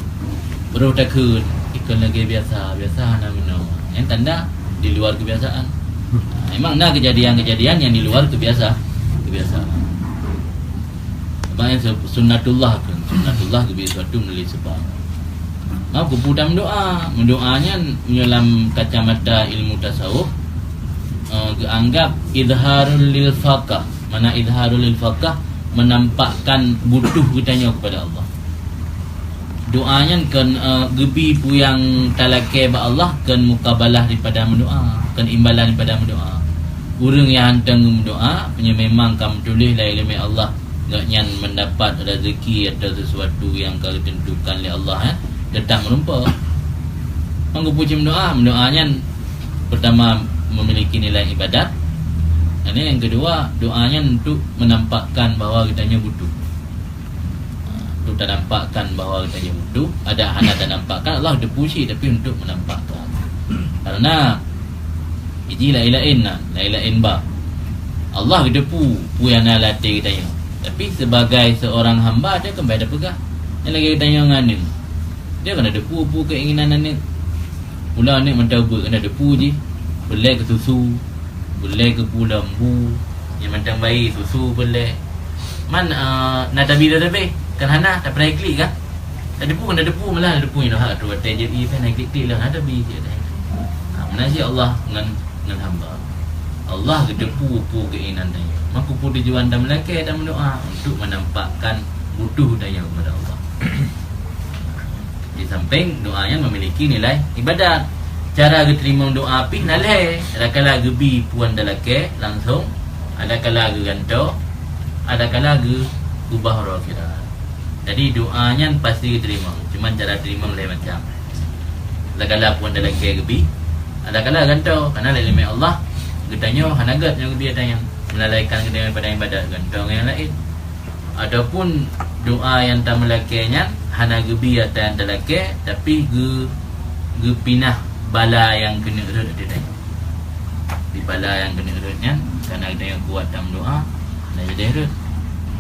baru takheun, ikon lagèe biasa, biasa hana meunoe. Nyan tanda di luar kebiasaan. Memang na kejadian-kejadian yang di luar kebiasa, kebiasaan. Sebab nyan su-, sunnatullah kan. Sunnatullah geubi sesuatu melalui sebab. Maka kupu tameudoa. Meudoa nyan meunyoe lam kacamata ilmu tasawuf, eh, geuanggap izharul lil faqah. Mana izharul lil faqah? Menampakkan butuh geutanyoe kepada Allah. Doa nyan kon, eh, geubi peue nyang talakèe bak Allah, kon mukabalah daripada meudoa, kon imbalan daripada meudoa. Ureuëng nyang hantom geumeudoa, meunyoe memang ka meutuléh lé ileumèe Allah, gobnyan mendapat rezeki atau sesuatu nyang ka geuteuntukan lé Allah, eh, teutap meurumpok. Maka kupu cit meudoa, meudoa nyan pertama memiliki nilai ibadat. Dan nyang kedua, doa nyan untuk menampakkan bahwa geutanyoe butuh. Untuk tanampakkan bahwa geutanyoe butuh, adak hana tanampakkan, Allah teupeu cit, tapi untuk menampakkan. Karena jih laén-laén na, laén-laén bab. Allah geuteupeu peue nyang na lam até geutanyoe. Tapi sebagai seorang hamba, dia kan beda peugah. Nyang lagèe geutanyoe ngon aneuk. Dia kan teupeu peue keinginan aneuk. Pula aneuk mantong beuet, kan teupeu jih. Peureulèe keu susu, peureulèe keu peue lom bu, nyang mantong bayi susu peureulèe. Man, eh, na tabi dah leubeh, kan hana, tapeureulèe klik kan? Tadepu kan tadepu, malah tadepu nyoe hak tu, watèe jeuet ié pih na klik-klik lah, na tabi jeuet dah. Ha, meunan cit Allah ngon, ngon hamba. Allah geuteupeu peue keinginan tanyoe. Maka peue tujuan tameulakèe dan meudoa? Untuk menampakkan butuh tanyoe kepada Allah. Di samping doa nyan memiliki nilai ibadat. Cara geuteurimong doa pih na lhèe, adakala geubi peue nyang talakèe langsong, adakala geugantoe, adakala geukeubah uroe akhirat. Jadi doa nyan pasti geuteurimong, cuman cara teurimong lhèe macam. Adakala peue nyang talakèe geubi, adakala gantoe, karena lé ileumèe Allah geutanyoe hana gèt nyang geubi ata nyan, melalaikan geutanyoe padang ibadat gantoe ngon nyang laén. Ataupun doa nyang tameulakèe nyan hana geubi ata nyang talakèe, tapi geu-, geupinah bala nyang keuneuk rhot ateueh tanyoe. Di bala nyang keuneuk rhot nyan, karena geutanyoe kuat tameudoa, hana jadi rhot.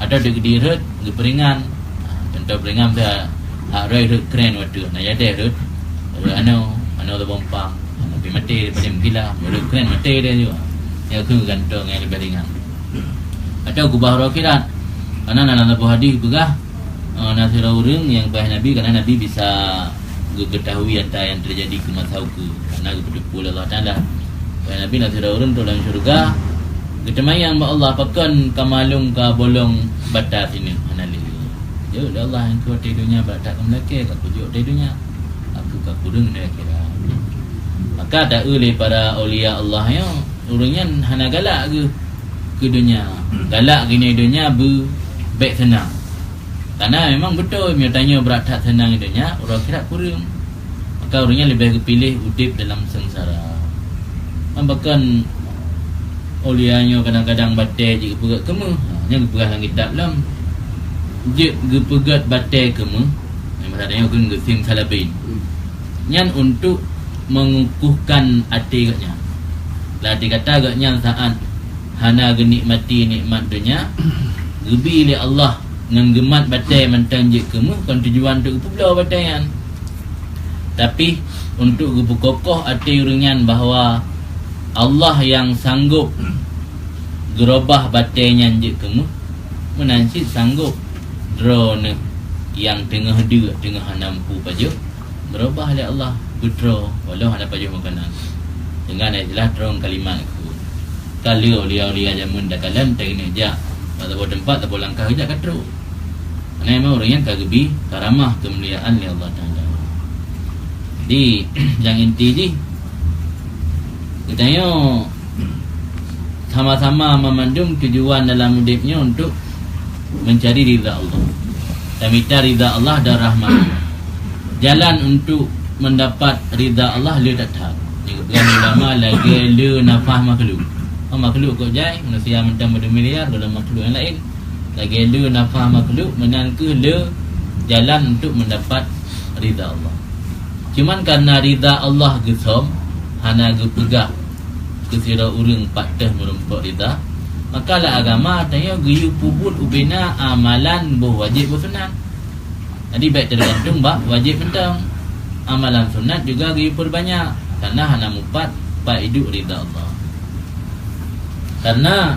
Atawa di, di rhot, geupeuringan. Ha, contoh peuringan miseue, hak rhot rhot kren watèe, hana jadi rhot. Rhot anoe, anoe teubompang, tapi maté daripada meukilah, rhot kren maté dia juga. Nyan keuh gantoe nyang leubeh ringan. Atawa keubah uroe akhirat. Karena na lam saboh hadis peugah, eh, na sidroe ureueng nyang geupaih Nabi, karena Nabi bisa geugeutahui ata nyang teujadi keu masa ukeue, karena geupeuteupeu lé Allah Taala. Geupaih Nabi, na sidroe ureueng trok lam syeuruga, geuteumanyong bak Allah, "Pakon kamoe lôn ka bolong bata sineuk?" Hana lé. Jaweueb lé Allah, "Engkau di dunia bak that kamoe lakèe, ka kujok di dunia. Aku ka kureueng di akhirat." Maka taeu lé para aulia Allah nyoe, ureueng nyan hana galak geuh keu dunia. Galak geuh ngon dunia beu bèk seunang. Karena memang beutôi, meunyoe tanyoe brat that seunang di dunia, uroe akhirat kureueng. Maka ureueng nyan leubeh geupiléh udép dalam seungsara. Bahkan aulia nyoe kadang-kadang batèe jeuet geupeugèt keumeuh. Ha, nyan geupeugah lam kitab lom. Jeuet geupeugèt batèe keumeuh, Nyang bahasa tanyoe kheun geusim salabin. Nyan untuk mengukuhkan até geuhnyan. Lam arti kata geuhnyan saat hana geunikmati nikmat donya, geubi lé Allah ngon geumat batée mantong jeuet keu méuh kon tujuan untuk geupeubloe batée nyan. Tapi, untuk geupeukokoh até ureuëng nyan bahwa Allah nyang sanggob geurobah batée nyan jeuet keu méuh, meunan cit sanggob droeneuh nyang teungoh deuk, teungoh hana mampu pajoh, geurobah lé Allah beutroe walau hana pajoh makanan. Deungon istilah droe kalimat kheun. Ka lheueh aulia-aulia jameun takalon taingat jak bak saboh teumpat, saboh langkah jak ka trok. Karena memang ureuëng nyan ka geubi karamah keumuliaan lé Allah Taala. Jadi, nyang inti jih, geutanyoe sama-sama meumandum tujuan dalam udeb nyoe untuk mencari ridha Allah. Tamita ridha Allah dan rahmat Allah. Jalan untuk mendapat ridha Allah le that-that. Nyang geupeugah ulama lagée le nafah makhluk. Oh, makhluk kok jai, manusia mantong meudumiliar, golom makhluk nyang laén. Lagée le nafah makhluk, meunan kheueh le jalan untuk mendapat ridha Allah. Cuman karena ridha Allah geusöm, hana geupeugah keu sidroe ureuëng pat teuh meurumpok ridha, maka lam agama tanyoe geuyue peubuet ubena amalan boh wajéb boh sunat. Jadi, bék teugantung bak wajéb mantong. Amalan sunat juga geuyue peurbanyak, karena hana mupat pat iduek ridha Allah. Karena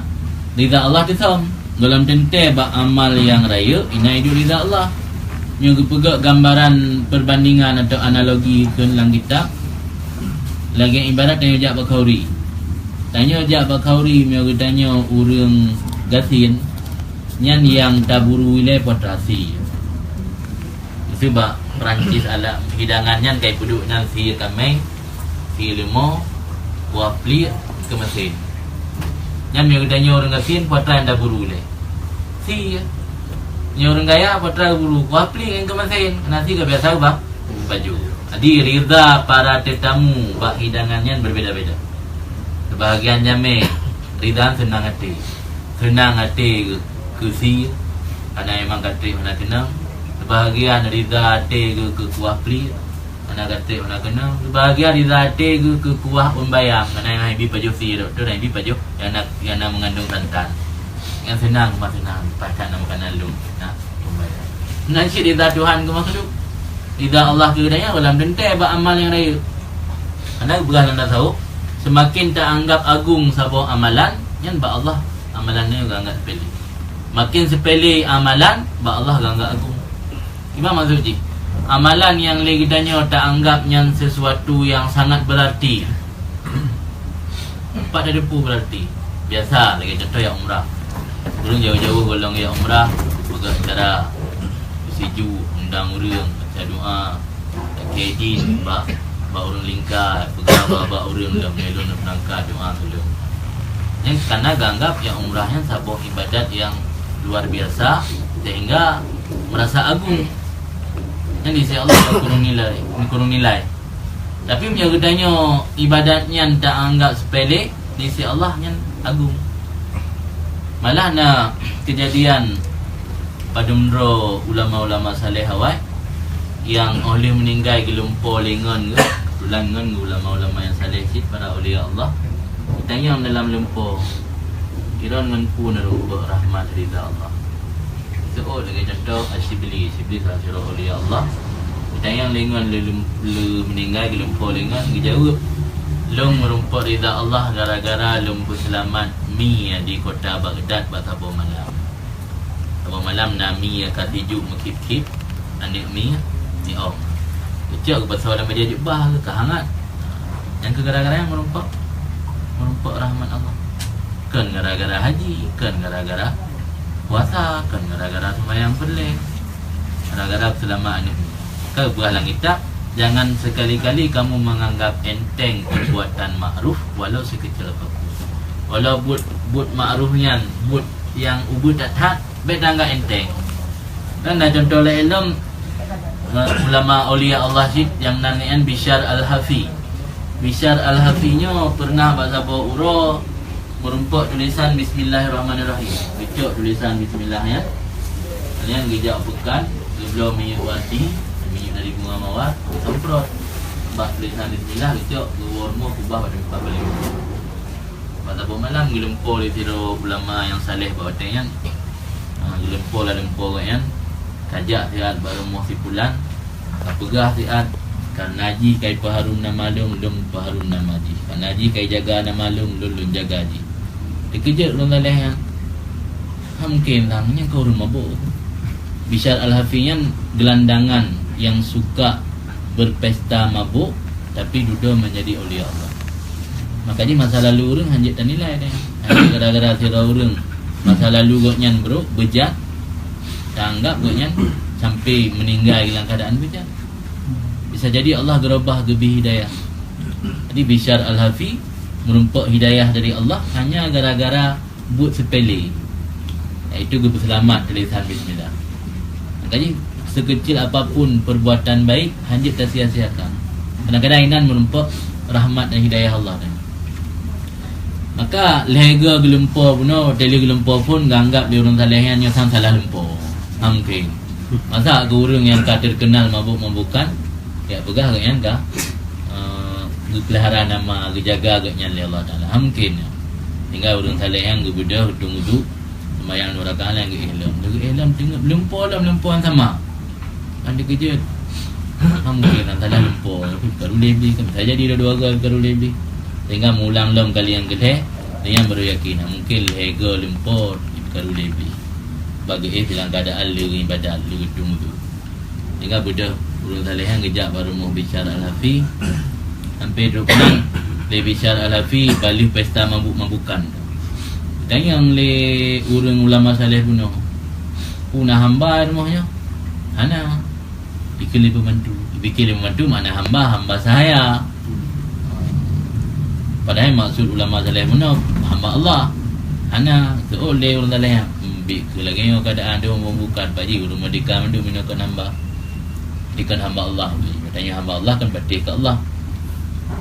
ridha Allah teusöm, golom teuntée bak amal nyang rayeuk inan iduek ridha Allah. Nyoe geupeugah gambaran perbandingan atau analogi kheun lam kitab, lagée ibarat tanyoe jak bak khauri. Tanyoe jak bak khauri, meunyoe geutanyoe ureuëng gasien, nyan nyang taburu ilée putra sie. Meuseu bak Perancis alat hidangan nyan ka ipeuduek nyan sie kaméng, sie leumo, kuah pliek, keumasén. Nyan meunyoe geutanyoe ureuëng gasien, putra nyang taburu ilée? Sie. Nyoe ureuëng kaya, putra buru kuah pliek ngon keumasén, karena sie ka biasa bak pajoh. Jadi, ridha para tetamu bak hidangan nyan berbeda-beda. Sebahagian jamé ridha seunang até. Seunang até keu sie, karena memang ka trép hana keunong. Sebahagian ridha até keu, keu kuah pliek, hana ka trép hana keunong. Sebahagian ridha até keu, keu kuah ôn bayam, karena memang ibi pajoh sie, dokto, dan ibi pajoh nyang na, nyang na mengandung santan. Nyang seunang, mah seunang, pakat na makanan lôn, na ôn bayam. Meunan cit ridha Tuhan keu makhluk. Ridha Allah keu geutanyoe golom teuntée bak amal nyang rayeuk. Karena geupeugah lam tasawuf, seumaken taanggab agong saboh amalan, nyan bak Allah amalan nyoe geuanggab seupele. Maken seupele amalan, bak Allah geuanggab agong. Kiban maksud jih? Amalan nyang lé geutanyoe taanggab nyan sesuatu nyang sangat beurati. Pat tateupeue beurati. Biasa, lagée contoh jak umrah. Ureuëng jauh-jauh golom jak umrah, peugah cara beusiju, undang ureuëng, baca doa, lakée idin bak, bak ureuëng lingka, peugah bak, bak ureuëng lom, lé lôn peurangkat doa tulông. Nyan karena geuanggab nyang umrah nyan saboh ibadat nyang luar biasa, sehingga merasa agung. Nyan di sisi Allah kurang nilai, kurang nilai. Tapi meunyoe geutanyoe ibadat nyan taanggab seupele, di sisi Allah nyan agung. Malah na keujadian padum droe ulama-ulama saleh awai nyang óh lheueh meuninggai geulumpo lé ngon geuh, keubeutulan ngon geuh ulama-ulama nyang saleh cit, para aulia Allah. Geutanyong dalam lumpo, "Droeneuh ngon peue neurumpok rahmat ridha Allah?" Seuôt lagée contoh, Asyibli. Asyibli salah sidroe aulia Allah. Geutanyong lé ngon lé lum-, lé meuninggai geulumpo lé ngon, geujaweueb, "Lôn meurumpok ridha Allah gara-gara lôn peuseulamat mi di kota Baghdad bak saboh malam. Saboh malam na mi ka sijuek meukip-kip, aneuëk mi, mi ong. Geucok geupasoe lam bajée jeubah ka hangat." Nyan keuh gara-gara nyang meurumpok, meurumpok rahmat Allah. Kon gara-gara haji, kon gara-gara puasa, kon gara-gara seumayang peureulée. Gara-gara peuseulamat aneuëk mi. Ka geupeugah lam kitab, "Jangan sekali-kali kamu menganggap enteng perbuatan makruf walau sekecil apapun." Walau buet, buet makruf nyan, buet nyang ubeut that-that, bék tanggap enteng. Dan na contoh laén lom, eh, ulama aulia Allah cit nyang nan nyan Bisyar Al-Hafi. Bisyar Al-Hafi nyoe peureunah bak saboh uroe meurumpok tulisan Bismillahirrahmanirrahim. Geucok tulisan Bismillah nyan. Nyan geujak peukan, geubloe minyeuk bati, Bunga mawar, geusemprot. Bak tulisan bismillah, geucok, geuwoe rumoh, keubah bak teumpat paléng. Bak saboh malam, geulumpo lé sidroe ulama nyang saleh bak watèe nyan. Ha, geulumpo lam lumpo gobnyan, ka jak siat bak rumoh si pulan, ka peugah siat, "Kareuna jih ka ipeuharom nama lôn, lôn peuharom nama jih. Kareuna jih ka ijaga nama lôn, lôn, lôn jaga jih." Teukeujot ureueng saleh nyan. "Hana mungken, sang nyan keuh ureueng mabök." Bisyar Al-Hafi nyan geulandangan nyang suka beupesta mabök, tapi dudoe meunjadi aulia Allah. Makajih masa lalu ureueng hanjeuet tanilai deh. Hanjeuet gara-gara sidroe ureueng masa lalu gobnyan brok, beujat, taanggab gobnyan sampai meuninggai lam keuadaan beujat. Bisa jadi Allah geurubah, geubri hidayah. Jadi Bisyar Al-Hafi meurumpok hidayah dari Allah hanya gara-gara buet seupele, yaitu geupeuseulamat tulisan bismillah. Makajih, sekecil apapun perbuatan baik, hanjeuet tasia-siakan. Kadang-kadang inan meurumpok rahmat dan hidayah Allah nyan. Maka lhèe goe geulumpo bunoe, watèe lheueh geulumpo phon geuanggap lé ureueng saleh nyan nyoe sang salah lumpo. Hana mungken. Masa keu ureueng nyang ka terkenal mabök-mabokan, jak peugah gobnyan ka, eh, geupeulihara nama, geujaga gobnyan lé Allah Taala. Hana mungken. Sehingga ureueng saleh nyan geubeudôh, geuteueng uduk, seumayang dua rakaat nyan geuéh lom. Geuéh lom, teungeut lumpo lom, lumpo nyang sama. Kan teukeujot. Hana mungken, nyang salah lumpo, tapi peukaru lé bri, kan bisa jadi dua-dua goe peukaru lé bri. Sehingga meuulang lom kali nyang keulhèe, nyan baru yakin, hana mungken lhèe goe lumpo peukaru lé bri. Bak geuéh dalam keuadaan lheueh ibadat, lheueh geuteueng uduk. Sehingga beudôh ureueng saleh nyan geujak bak rumoh Bisyar Al-Hafi, sampai trok keunan lé Bisyar Al-Hafi bak lheueh pesta mabök-mabokan. Tanyong lé ureueng ulama saleh bunoe, "Peue na hamba rumoh nyoe?" "Hana." Dikeue lé pembantu. Dipike lé pembantu makna hamba, hamba sahaya. Padahai maksud ulama saleh bunoe hamba Allah. Hana, seuôt lé ureueng saleh nyan. "Hmm, bèk keu lagèe nyoe keuadaan deuh, bukan, Pak Ji, ureueng meurdeka mandum, meunoe kon hamba." Dikon hamba Allah. Tanyoe hamba Allah kan patéh keu Allah.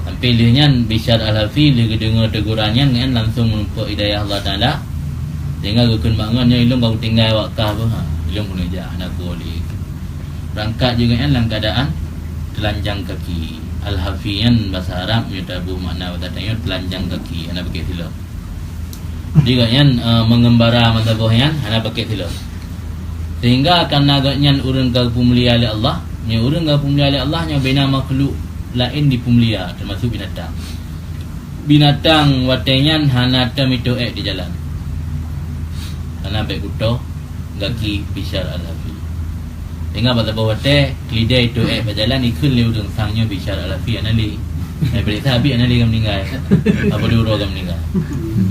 Sampai lheueh nyan Bisyar Al-Hafi lheueh geudeungoe teguran nyan, nyan langsung meurumpok hidayah Allah Taala. Sehingga geukheun bak ngon, "Nyoe ilôn ka kutinggai awak kah beuh, ha, ilôn keuneuk jak, hana kuwoe lé." Beurangkat juga nyan lam keuadaan teulanjang kaki. Al-Hafi nyan basa Arab, meunyoe taboh makna basa tanyoe teulanjang kaki, hana pakèk silop. Jadi gobnyan, eh, mengembara masa boh nyan hana pakèk silop. Sehingga karena gobnyan ureueng ka geupeumulia lé Allah, nyoe ureueng ka geupeumulia lé Allah nyoe bina makhluk laén dipeumulia, teumasuk binatang. Binatang watèe nyan hana tom itôh èk di jalan. Karena bèk kutoh gaki Bisyar Al-Hafi. Ingat bak saboh watèe, keulidèe itôh èk bak jalan, ikheun lé ureueng, "Sang nyoe Bisyar Al-Hafi hana lé." Eh, bèk sabe hana lé ka meuninggai. Apa di uroe ka meuninggai.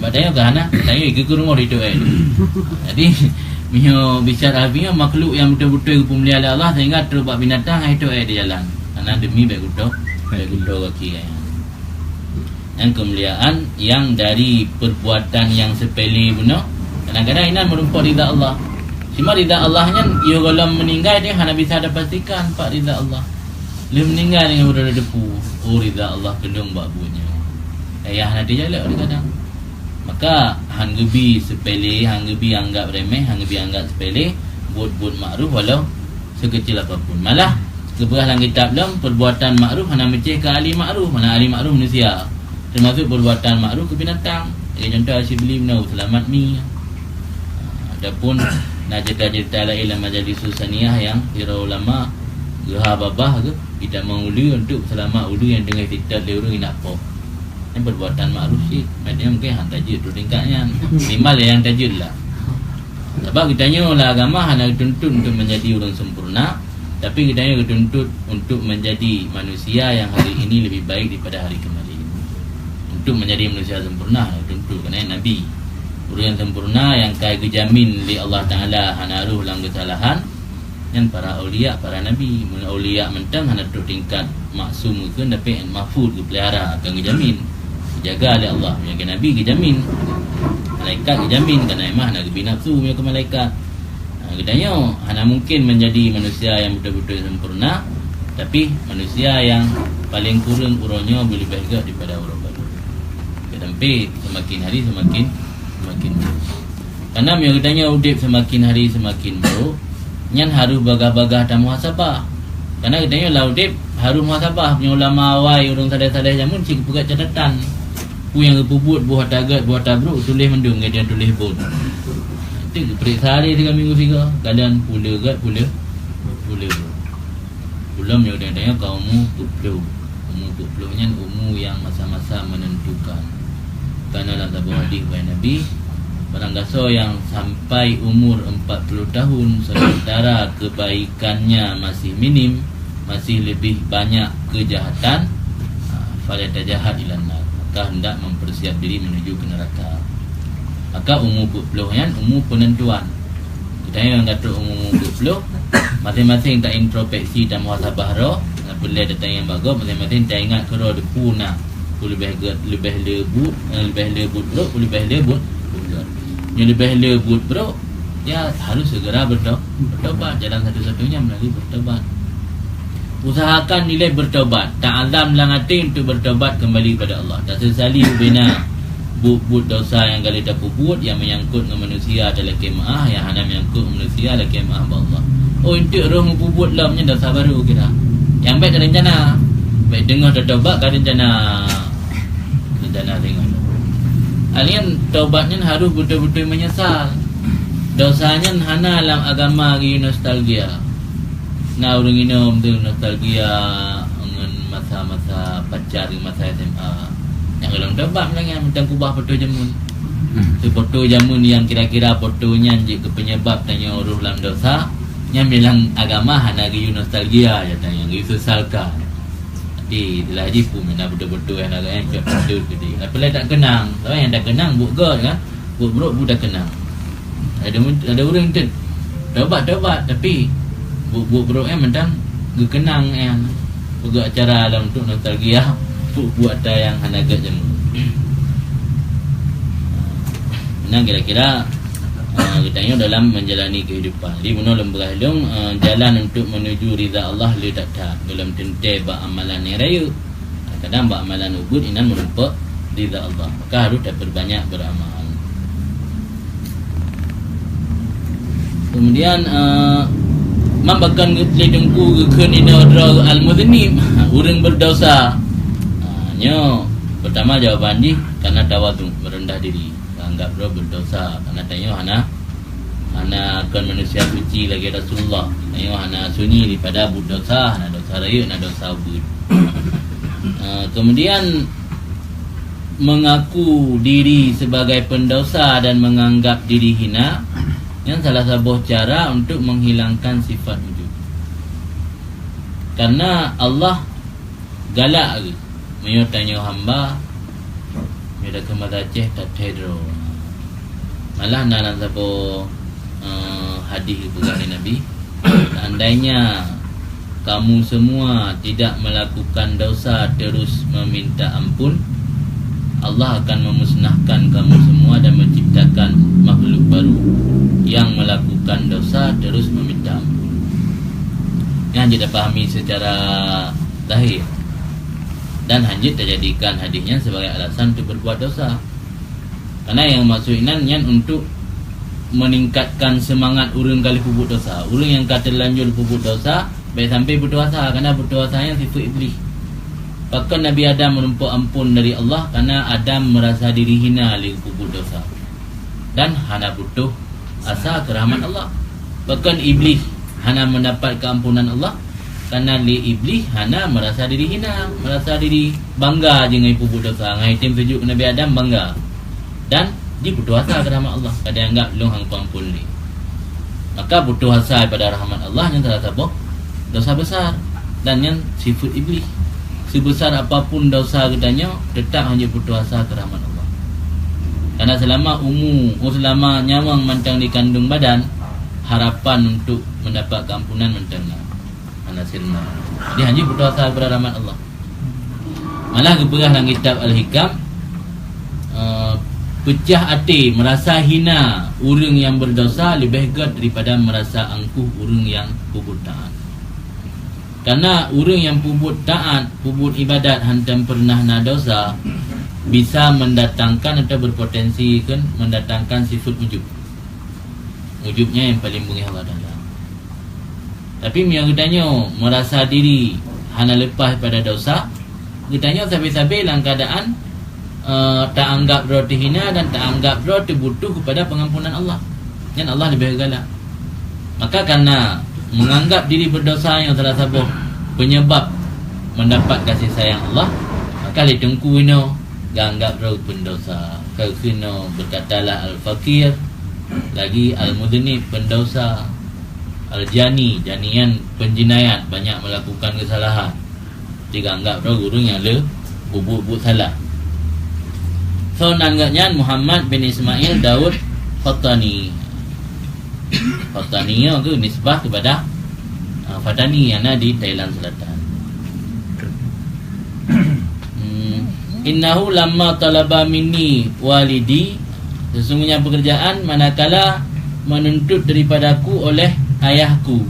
Bak tanyoe ka hana, tanyoe ikheun keu rumoh itôh èk. Jadi, meunyoe Bisyar Al-Hafi nyoe makhluk nyang beutôi-beutôi geupeumulia lé Allah, sehingga trok bak binatang itôh èk di jalan. Karena demi bèk kutoh, bèk kutoh gaki. Nyan keumuliaan nyang dari perbuatan nyang sepele bunoe, kadang-kadang inan meurumpok ridha Allah. Cuma ridha Allah nyan, yoh gohlom meuninggai, dia hana bisa tapastikan pat ridha Allah. Lheueh meuninggai, nyan baru tateupeue, oh, ridha Allah keudong bak buet nyoe. Ayah hana teujalak kadang-kadang. Maka, han geubi sepele, han geubi anggap remeh, han geubi anggap sepele, buet-buet makruf walau sekecil apapun. Malah, geupeugah lam kitab lom, perbuatan makruf hana meucéh keu ahli makruf, mana ahli makruf manusia. Teumasuk perbuatan makruf keu binatang. Lagèe contoh, Sibli meunan seulamat mi. Ataupun na cerita-cerita laén lam majalis Husaniyah nyang sidroe ulama geuha babah geuh, geutamong uleue untuk seulamat uleue nyang teungoh sitot lé ureueng inak poh. Nyan perbuatan makruf cit. Maksudnya mungkin han tajeuet tu tingkat nyan. Minimal nyang tajeuet lah. Sebab geutanyoe lam agama hana geutuntut untuk menjadi ureueng sempurna, tapi geutanyoe geutuntut untuk menjadi manusia yang hari ini lebih baik daripada hari kemarin. Untuk menjadi manusia sempurna hana geutuntut, karena nabi. Ureueng yang sempurna yang ka geujamin lé Allah Taala hana rôh lam kesalahan, nyan para aulia, para nabi. Meunyoe aulia mantong hana trok tingkat maksum geukheun, tapi mahfuz geupeulihara, akan geujamin, geujaga lé Allah. Meunyoe nabi geujamin, malaikat geujamin, karena emah hana geubi nafsu meunyoe keu malaikat. Ha, geutanyoe hana mungkin menjadi manusia yang betul-betul sempurna, tapi manusia yang paling kureueng uroe nyoe beuleubeh gèt daripada uroe barô. Sampai semakin hari semakin, semakin buruk. Karena meunyoe geutanyoe udép seumaken hari seumaken brok, nyan harôh bagaih-bagaih tamuhasabah. Karena geutanyoe lam udeb harus muhasabah. Meunyoe ulama awai, ureuëng saleh-saleh jameun, cit geupeugét catatan. Peue nyang geupeubuet, boh ata gét, boh ata brok, tuléh mandum, geutanyoe tuléh bot. Nanti geupeuriksa lé tiga minggu sigoe, keadaan peue le gét, peue le, peue le brok. Ulôn meunyoe geutanyoe ka umu peuet ploh. Umu peuet ploh nyan umu nyang masa-masa menentukan. Karena lam saboh hadis bahan Nabi, barang gasoe nyang sampai umur empat puluh tahun sementara kebaikannya masih minim, masih lebih banyak kejahatan, ha, falatajahat ilan nar, maka hendak mempersiap diri menuju ke neraka. Maka umu peuet ploh nyan umu penentuan. Geutanyoe nyang ka trok umu-umu peuet ploh, maséng-maséng ta introspeksi, ta muhasabah droe, na peureulée datang nyang bagoe, maséng-maséng ta ingat keudroe di peue na, peue leubeh gét, leubeh le buet, eh, leubeh le buet brok, peue leubeh le buet, buet gét. Nyoe leubeh le buet brok, ya harus segera berto-, bertobat. Jalan satu-satunya melalui bertobat. Usahakan ilée bertobat, ta'azam lam até untuk bertobat kembali kepada Allah. Tasesali ubena buet-buet dosa nyang ka lheueh tapeubuet nyang menyangkut ngon manusia talakée meu'ah, nyang hana menyangkut ngon manusia lakée meu'ah bak Allah. Oh, eunteuk roh meupeubuet lom nyan dosa baru kira. Nyang bék tareuncana. Bék teungoh tatobat ka reuncana. Reuncana teungoh. Hal nyan tobat nyan harus beutôi-beutôi menyesal. Dosa nyan hana lam agama geuh nostalgia. Na ureuëng inong tu nostalgia ngon masa-masa pacar, ngon masa S M A. Nyang golom tobat meunyoe mantong kubah foto jameun. Hmm. Tu foto jameun nyang kira-kira foto nyan jeuet keu penyebab tanyoe rôh lam dosa, nyan bilang agama hana geuyue nostalgia, ya tanyoe geuyue sesalkan. Tapi itulah jih peue meunan foto-foto nyang agak nyan cok foto gede. Tapi lah tak kenang. Tapi nyang tak kenang buet gét kan? Buet brok buet tak kenang. Ada, ada ureuëng tu tobat-tobat, tapi buet-buet brok nyan mantong geukenang nyan. Peugah acara lam untuk nostalgia, buet-buet ata nyang hana gét jameun. Nah, kira-kira, ah, geutanyoe dalam menjalani kehidupan. Jadi, bunoe lôn peugah lôn, ah, jalan untuk menuju ridha Allah le that-that. Golom teuntée bak amalan nyang rayeuk. Kadang bak amalan ubeut inan meurumpok ridha Allah. Maka harus taperbanyak beramal. Kemudian, eh, man pakon lé Teungku geukheun inoe droe al-muznib, ureuëng berdosa. Ha, nyoe pertama jawaban jih karena tawadhu, merendah diri. Anggap droe berdosa karena tanyoe hana Hana kon manusia suci lagée Rasulullah. Tanyoe hana sunyi daripada buet dosa, hana dosa rayeuk, hana dosa ubeut. Eh, kemudian mengaku diri sebagai pendosa dan menganggap diri hina, nyan salah saboh cara untuk menghilangkan sifat ujub. Karena Allah galak geuh meunyoe tanyoe hamba, meunyoe takheun basa Aceh, tathée droe. Malah na lam saboh, eh, hadis geupeugah lé Nabi, "Seandainya kamu semua tidak melakukan dosa terus meminta ampun, Allah akan memusnahkan kamu semua dan menciptakan makhluk baru yang melakukan dosa terus meminta ampun." Nyan jeuet tapahami secara zahir. Dan hanjeuet tajadikan hadis nyan sebagai alasan untuk berbuat dosa. Karena nyang maksud inan nyan untuk meningkatkan semangat ureuëng ka lheueh peubuet dosa. Ureuëng nyang ka teulanjur peubuet dosa, bék sampai putus asa, karena putus asa nyan sifeuet Iblih. Pakon Nabi Adam meurumpok ampon dari Allah? Karena Adam merasa diri hina lé peubuet dosa dan hana putus asa keu rahmat Allah. Pakon Iblih hana mendapat keampunan Allah? Karena lé Iblih hana merasa diri hina, merasa diri bangga jih ngon peubuet dosa, ngon item sujud keu Nabi Adam bangga. Dan jiputus asa keu rahmat Allah, ka jianggap lôn hana peuampon lé. Maka putus asa daripada rahmat Allah nyan salah saboh dosa besar, dan nyan sifeuet Iblih. Sebesar apapun dosa geutanyoe, tetap hanjeuet putus asa keu rahmat Allah. Karena selama umu, oh, selama nyawöng mantong dikandung badan, harapan untuk mendapat keampunan mantong na, hana sirna. Jadi hanjeuet putus asa daripada rahmat Allah. Malah geupeugah lam kitab Al-Hikam, eh, peucah até, merasa hina ureuëng nyang berdosa leubeh gét daripada merasa angkuh ureuëng nyang peubuet taát. Karena ureuëng nyang peubuet taát, peubuet ibadat hantom peureunah na dosa, bisa mendatangkan atau berpotensi kan mendatangkan sifeuet ujub. Ujub nyan nyang paleng beungéh Allah Taala. Tapi meunyoe geutanyoe meurasa diri hana leupah pada dosa, geutanyoe sabe-sabe lam keuadaan, eh, taanggab droe teuhina dan taanggab droe teubutuh keupada peungampunan Allah. Nyan Allah leubeh galak. Maka kareuna meunganggab diri beudosa nyoe salah saboh peunyeubab meudapat gaséh sayang Allah, maka lé Teungku inoe geuanggab droe peundosa. Keu keunoe beukatalah al-faqir, lagi al-mudznib, peundosa, al-jani, jani nyan peunjeunayat, banyak meulakukan keusalahan. Digeuanggab droe ureuëng nyang le buet-buet salah. Soe nan geuh nyan? Muhammad bin Ismail Daud Fatani. Fatani nyoe geuh nisbah keupada, ah, Fatani nyang na di Thailand Selatan. Hmm. Innahu lamma talaba minni walidi, sesungguhnya pekerjaan manakala menuntut daripadaku oleh ayahku,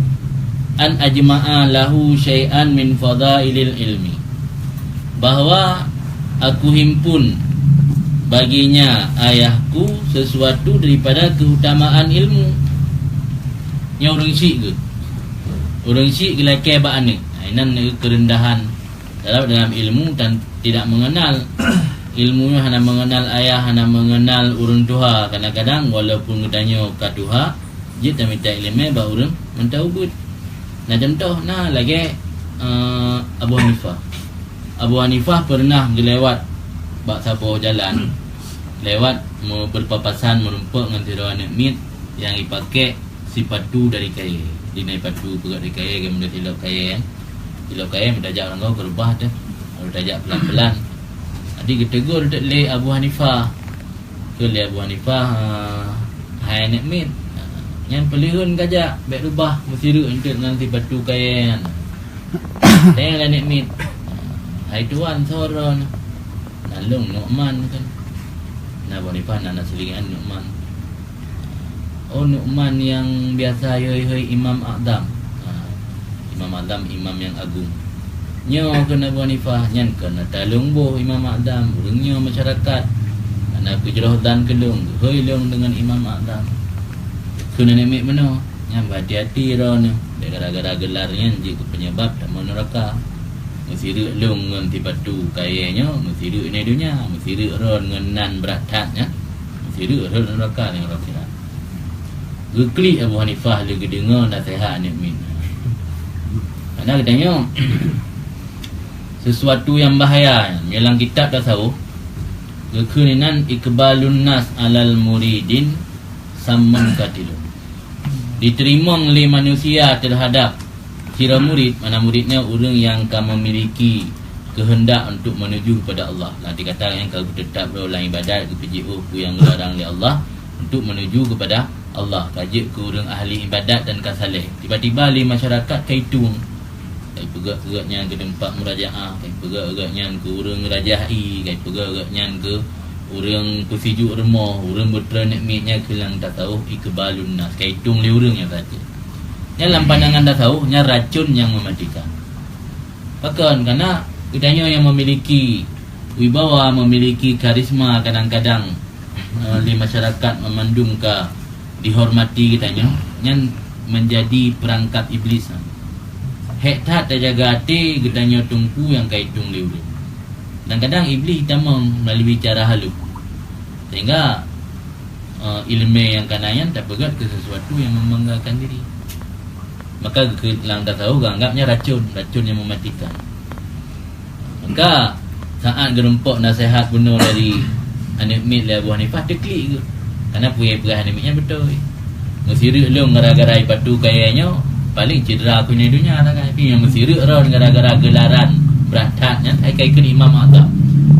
an ajma'a lahu syai'an min fadailil ilmi, bahwa aku himpun baginya, ayahku, sesuatu daripada keutamaan ilmu. Nyoe ureuëng syik geuh. Ureuëng syik geulakée bak aneuëk. Inan keureundahan dalam, dalam ilmu dan tidak mengenal ilmu, hana mengenal ayah, hana mengenal ureuëng tuha. Kadang-kadang walaupun geutanyoe ka tuha, jeuet tamita iéleumé bak ureuëng mantong ubit. Nah, contoh na lagée, eh, Abu Hanifah. Abu Hanifah pernah geulewat bak saboh jalan, lewat me-, berpapasan, meureumpok ngon sidroe aneuëk miet nyang jipakék sipatu dari kayée. Di na sipatu peugét dari kayée, geumeudeh silop kayée, eh. Silop kayée meutajak ranggoe keurubah teuh, lalu tajak pelan-pelan. Jadi geutegur teuk lé Abu Hanifah. Kheun lé Abu Hanifah, "Ah, hai aneuëk miet, nyan peuleuheun kajak, bék rubah, meusireuk eunteuk ngon sipatu kayée nyan." Tanyong lé aneuëk miet, "Hai tuan, soe droeneuh?" "Nan lôn Nu'man," kheun. Nah, Abu Hanifah nan aseulingan Nu'man. "Oh, Nu'man nyang biasa hôi-hôi Imam A'zam." Ha, Imam A'zam, imam nyang agung. "Nyoe," kheun Abu Hanifah, "nyan kon ata lôn boh Imam A'zam. Ureuëng nyoe masyarakat hana peujroh dan keu lôn, geuhôi lôn deungon Imam A'zam." Kheun aneuëk miet meunoe, "Nyan beuhati-hati droeneuh, bék gara-gara geular nyan jeuet keu peunyeubab tamong neuraka. Meusireuk lôn ngon sipatu kayée nyoe, meusireuk nyoe donya, meusireuk droen ngon nan brat that nyan, meusireuk rhot neuraka ngon roh akhirat." Geuklik Abu Hanifah lé geudeungoe naseuhat aneuëk miet. Karena geutanyoe, sesuatu nyang bahaya nyan, lam kitab tasawuf, geukheun inan iqbalun nas alal muridin sammun qatilun. Diteurimong lé manusia teuhadap sidroe murid, mana murid nyoe ureuëng nyang ka memiliki keuheundak untuk menuju kepada Allah. Lah dikata nyang ka geuteutap droe lam ibadat, geupeujiôh peue nyang geularang lé Allah untuk menuju kepada Allah, ka jeuet keu ureuëng ahli ibadat dan ka saleh. Tiba-tiba lé masyarakat ka itueng, ka ipeugét-peugét nyan keu teumpat murajaah, ka ipeugét-peugét nyan keu ureuëng rajah ie, ka ipeugét-peugét nyan keu ureuëng peusijuek rumoh, ureuëng beutroe aneuëk miet, nyan keuh lam tasawuf iqbalun nas, ka itueng lé ureuëng nyan saja. Nyan lam pandangan tasawuf, nyan racun nyang mematikan. Pakon? Karena geutanyoe nyang memiliki wibawa, memiliki karisma, kadang-kadang, eh, lé masyarakat meumandum ka dihormati geutanyoe, nyan menjadi perangkap iblis. Hék that tajaga até geutanyoe teungku nyang ka itueng lé ureuëng. Kadang-kadang iblis jitamong meulalu cara halus, sehingga, eh, iéleumé nyang kana nyan tapeugét keu sesuatu nyang membanggakan diri. Maka geu-, lam tasawuf geuanggap nyan racun, racun nyang mematikan. Maka saat geurumpok naseuhat bunoe dari aneuëk miet lé Abu Hanifah, teuklik geuh. Karena peue nyang peugah aneuëk miet nyan beutôi. Meusireuk lôn gara-gara sipatu kayée nyoe, paléng cedera keu nyoe donya sagai. Tapi nyang meusireuk droen gara-gara geularan brat that nyan, hai ka ikheun Imam A'zam.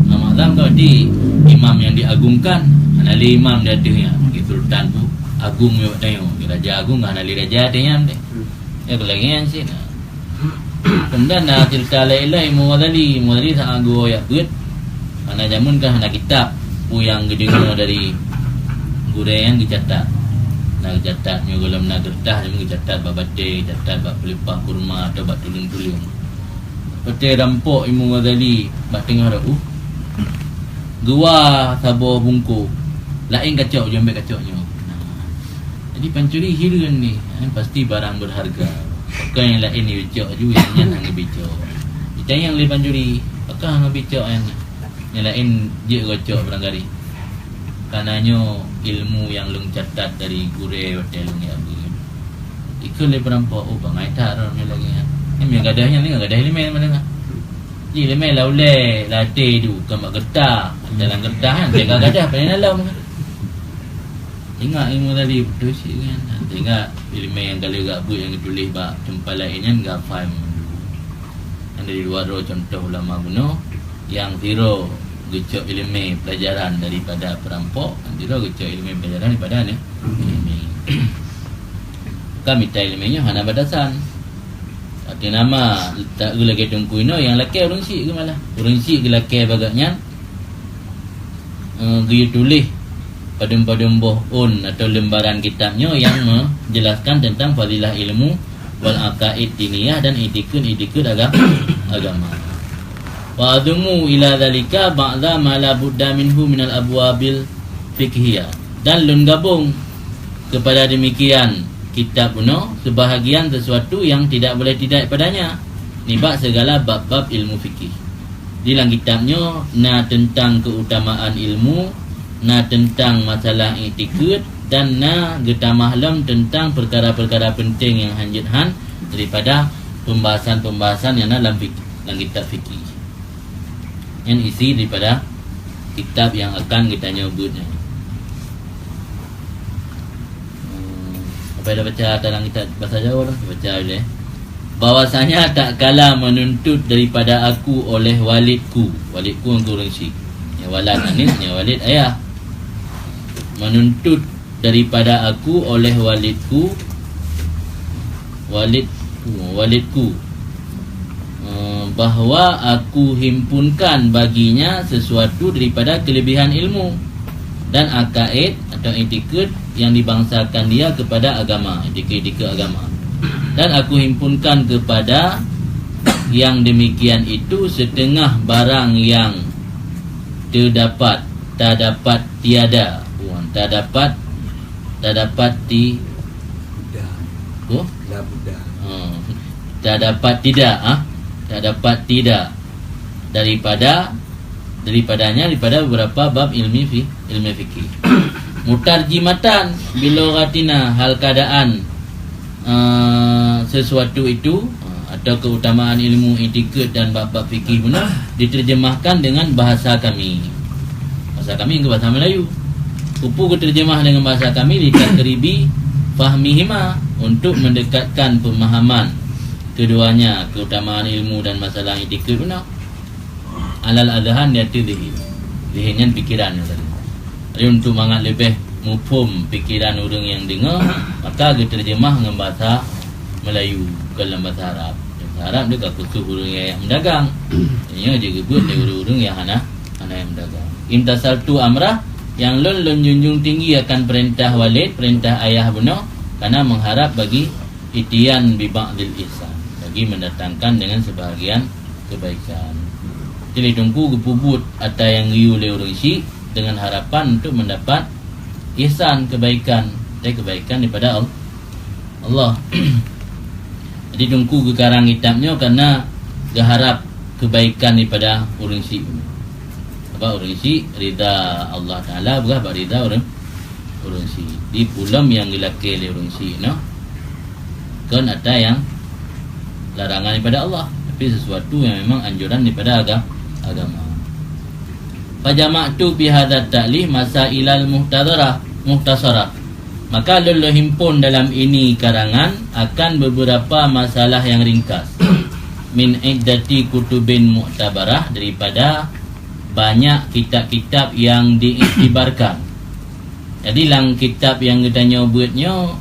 Imam A'zam tu arti imam nyang diagungkan, hana lé imam di ateueh nyan. Bagi sultan tu agung nyoe tanyoe, raja agung hana lé raja ateueh nyan deh. Ya, lagée nyan cit. Kemudian na cerita laén-laén Imam Ghazali. Imam Ghazali sangat geuwoe jak beuet. Karena jameun kan hana kitab, peue nyang geudeungoe dari gurée nyan geucatat. Na geucatat, nyoe gohlom na keureutah, jameun geucatat bak batée, geucatat bak peuleupah kurma atau bak tuleueng-tuleueng. Watée rampok Imam Ghazali bak teungoh rot, geuwa saboh bungkôh, laén kacok, jeuet bék kacok nyoe. Nah, jadi pancuri hireuen ni, eh, pasti barang berharga. Pakon nyang laén geubicok ju, nyang nyan hana geubicok. Itanyong lé Banjuri, pakon hana geubicok nyan? Nyang laén jeuet geucok barangkali. Karena nyoe ilmu nyang lôn catat dari gurée watée lôn jak beuet. Ikheun lé peurampok, "Oh, bangai that droeneuh lagée nyan." Nyan meunyoe gadôh nyan, nyoe gadôh iéleumé meunan. Ji iéleumé lam ulée, lam até tu, kon bak keureutah. Dalam keureutah nyan, teuka gadôh, paléng dalam kan. Ingat ilmu tadi, beutôi cit kan. Teuingat iéleumé nyang ka lheueh geubeuet nyang geutuléh bak teumpat laén nyan geuhafai mandum. Nyan dari dua droe cuntoh ulama bunoe, nyang sidroe geucok iéleumé peulajaran daripada peurampok, nyang sidroe geucok iéleumé peulajaran daripada ni, iéleumé. Ka mita iéleumé nyoe hana batasan. Arti nama, tak lagée teungku inoe nyang lakée ureuëng syik geumalah. Ureuëng syik geulakée bak gobnyan, eh, geuyue tuléh padum-padum boh ôn atau lembaran kitab nyoe nyang menjelaskan tentang fadilah ilmu wal aqaid diniyah dan itikad-itikad aga-, agama. Wa adumu ila zalika ba'da ma la budda minhu minal abwabil fiqhiyah. Dan lôn gabong kepada demikian kitab bunoe sebahagian sesuatu yang tidak boleh tidak padanya nibak segala bab-bab ilmu fikih. Di lam kitab nyoe na teuntang keutamaan ilmu, na teuntang masalah iktikeuet, dan na geutamah lom teuntang peukara-peukara peunteng nyang hanjeuet han daripada pembahasan-pembahasan nyang na lam fik-, lam kitab fikih. Nyan isi daripada kitab nyang akan geutanyoe beuet nyan. Hmm, apa yang dah baca dalam kitab bahasa Jawa tu? Baca boleh. Bahwasanya tak kala menuntut daripada aku oleh walidku. Walidku ureuëng syik. Nyang walad aneuk, nyang walid ayah. Menuntut daripada aku oleh walidku, walidku, walidku, eh, bahwa aku himpunkan baginya sesuatu daripada kelebihan ilmu dan akaid atau iktikad yang dibangsakan dia kepada agama, iktikad-iktikad agama. Dan aku himpunkan kepada yang demikian itu setengah barang yang terdapat, terdapat tiada. Wah, terdapat, terdapat ti-, Buddha. Oh? La Buddha. Hmm. Terdapat tidak, ah? Terdapat tidak daripada, daripadanya, daripada beberapa bab ilmi fi-, ilmu fikih. Mutarjimatan bilughatina, hal keadaan, eh, sesuatu itu, eh, atau keutamaan ilmu iktikad dan bab-bab fikih bunoe diterjemahkan dengan bahasa kami. Bahasa kami ke bahasa Melayu. Kupu geuterjemah dengan bahasa kami li taqribi fahmihima, untuk mendekatkan pemahaman keduanya, keutamaan ilmu dan masalah iktikad bunoe. Alal adhan yaitu zihin. Zihin nyan pikiran tadi. Jadi untuk mangat leubeh muphom pikiran ureuëng nyang deungoe, maka geuterjemah ngon bahasa Melayu, bukan lam bahasa Arab. Bahasa Arab dia ka khusus ureuëng nyang meudagang. Nyoe je geubeuet lé ureuëng-ureuëng nyang hana, hana nyang meudagang. Imtasaltu amrah, nyang lôn, lôn junjung tinggi akan peurintah walid, peurintah ayah bunoe, karena mengharap bagi itian bi ba'dil ihsan, bagi mendatangkan dengan sebahagian kebaikan. Jadi teungku geupeubuet ata nyang geuyue lé ureuëng syik dengan harapan untuk mendapat ihsan, kebaikan, dan kebaikan daripada Al-, Allah. Jadi teungku geukarang kitab nyoe karena geuharap kebaikan daripada ureuëng syik. Sebab ureuëng syik rida Allah Taala beurah bak rida ureuëng, ureuëng syik. Di pulam nyang geulakée lé ureuëng syik nyoe kon ata nyang larangan daripada Allah, tapi sesuatu yang memang anjuran daripada aga-, agama. Fajama'tu fi hadzat ta'lif masailal muhtadharah, muhtasharah. Maka lôn, lôn himpon dalam ini karangan akan beberapa masalah yang ringkas. Min iddati kutubin mu'tabarah, daripada banyak kitab-kitab yang diiktibarkan. Jadi lam kitab nyang geutanyoe beuet nyoe,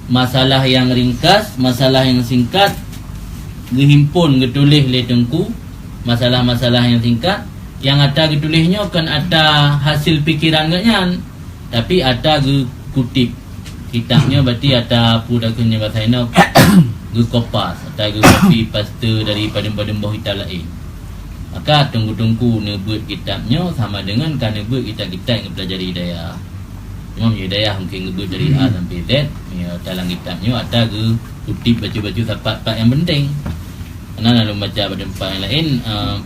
masalah nyang ringkas, masalah nyang singkat, geuhimpon geutuléh lé teungku, masalah-masalah nyang singkat, nyang ata geutuléh nyoe kon ata hasil pikiran gobnyan, tapi ata geukutip. Kitab nyoe berarti ata peue takheun nyoe bahasa inoe, geukopas, ata geukopi paste dari padum-padum boh kitab laén. Maka teungku-teungku neubeuet kitab nyoe sama deungon ka neubeuet kitab-kitab nyang geupelajari daya. Imam Hidayah mungkin geubeuet dari A sampai Z, ya, dalam kitab nyoe ata geukutip bacut-bacut sapat-sapat nyang penting. Karena lalu baca pada tempat yang lain, eh,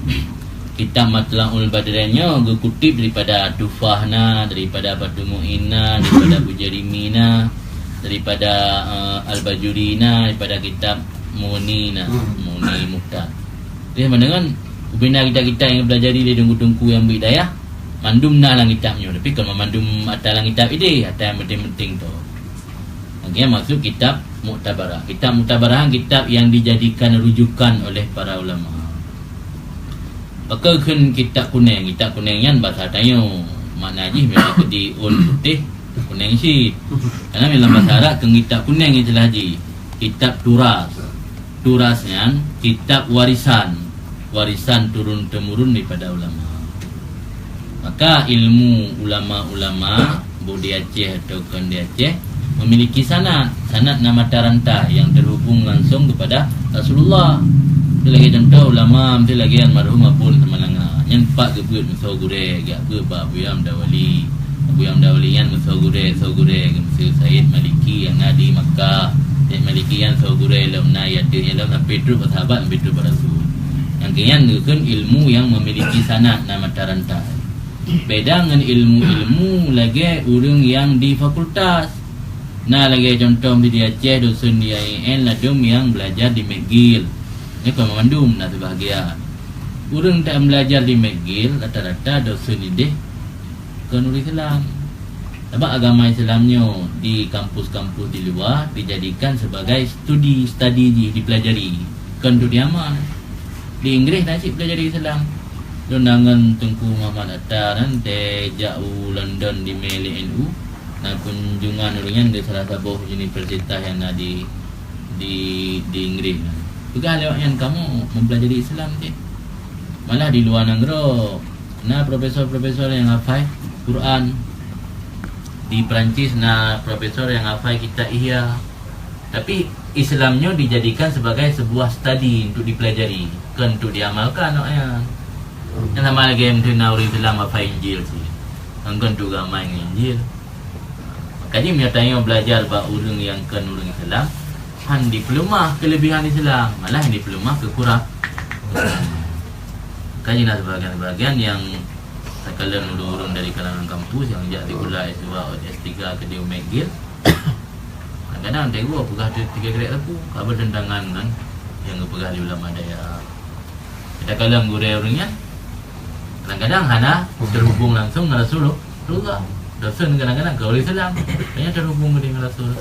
kitab Matla'ul Badrain nyoe geukutip daripada Tuhfah na, daripada Fathul Mu'in na, daripada Bujairimi na, daripada, eh, Al-Bajuri na, daripada kitab Mughni na, Mughni Mukhtar. Jadi, sama dengan ubena kitab-kitab nyang pelajari lé teungku-teungku nyang beu hidayah, mandum na lam kitab nyoe, tapi kon mandum ata lam kitab idéh, ata nyang penting-penting tu. Okey, maksud kitab muktabarah. Kitab muktabarah, kitab yang dijadikan rujukan oleh para ulama. Pakon kheun kitab kuneng? Kitab kuneng nyan bahasa tanyoe. Makna jih meunan di ôn putéh, kuneng cit. Karena dalam bahasa Arab kheun kitab kuneng istilah jih. Kitab turas. Turas nyan kitab warisan. Warisan turun-temurun daripada ulama. Maka ilmu ulama-ulama, baik di Aceh atau kon di Aceh, memiliki sanad. Sanad na mata rantai yang terhubung langsung kepada Rasulullah. Itu lagi contoh ulama, mesti lagi almarhum Abu Samalanga. Nyan pat geubeuet meusoe gurée, geubeuet bak Abu Yam Dawali. Abu Yam Dawali nyan meusoe gurée, soe gurée, meusoe Said Maliki yang na di Makkah. Said Maliki nyan soe gurée lom na, ya, nyan lom sampai trok bak sahabat, sampai trok bak Rasul. Nyang keu nyan geukheun ilmu yang memiliki sanad na mata rantai. Beda ngon ilmu-ilmu lagée ureuëng nyang di fakultas. Na lagée contoh di Aceh, dosen di I A I N ladum nyang belajar di McGill. Nyoe kon mandum, na sebahagian. Ureuëng tak belajar di McGill rata-rata dosen idéh kon ureuëng Islam. Sabab agama Islam nyoe di kampus-kampus di luwa dijadikan sebagai studi, studi jih dipelajari, kon untuk diamal. Di Inggris na cit pelajari Islam. Lôn na ngon Teungku Muhammad Atta nyan, teuh jak u London di mé lé N U. Na kunjungan ureuëng nyan di salah saboh universitas nyang na di, di, di Inggris nyan. Peugah lé awak nyan, "Kamoe mempelajari Islam cit." Malah di luwa nanggroe na profesor-profesor nyang hafai Quran. Di Perancis na profesor nyang hafai kitab Ihya. Tapi Islam nyoe dijadikan sebagai sebuah studi untuk dipelajari, kon untuk diamalkan awak nyan. Nyan sama lagée meuteuna ureuëng Islam hafai Injil cit. Kon untuk geuamal ngon Injil. Maka jih meunyoe tanyoe belajar bak ureuëng nyang kon ureuëng Islam, han dipeuleumah keulebihan Islam, malah han dipeuleumah keukurang. Maka jih na sebahagian-sebahagian nyang takalon ureuëng-ureuëng dari kalangan kampus nyang jak sikula S dua, S tiga keudéh u McGill. Kadang-kadang teungku peugah tiga krek sapeue, ka beuteuntangan ngon nyang geupeugah lé ulama dayah. Takalon gurée ureuëng nyan, kadang-kadang hana terhubung langsung ngon Rasulullah. Dosen kadang-kadang kon ureuëng Islam, hanya terhubung ngon Rasul.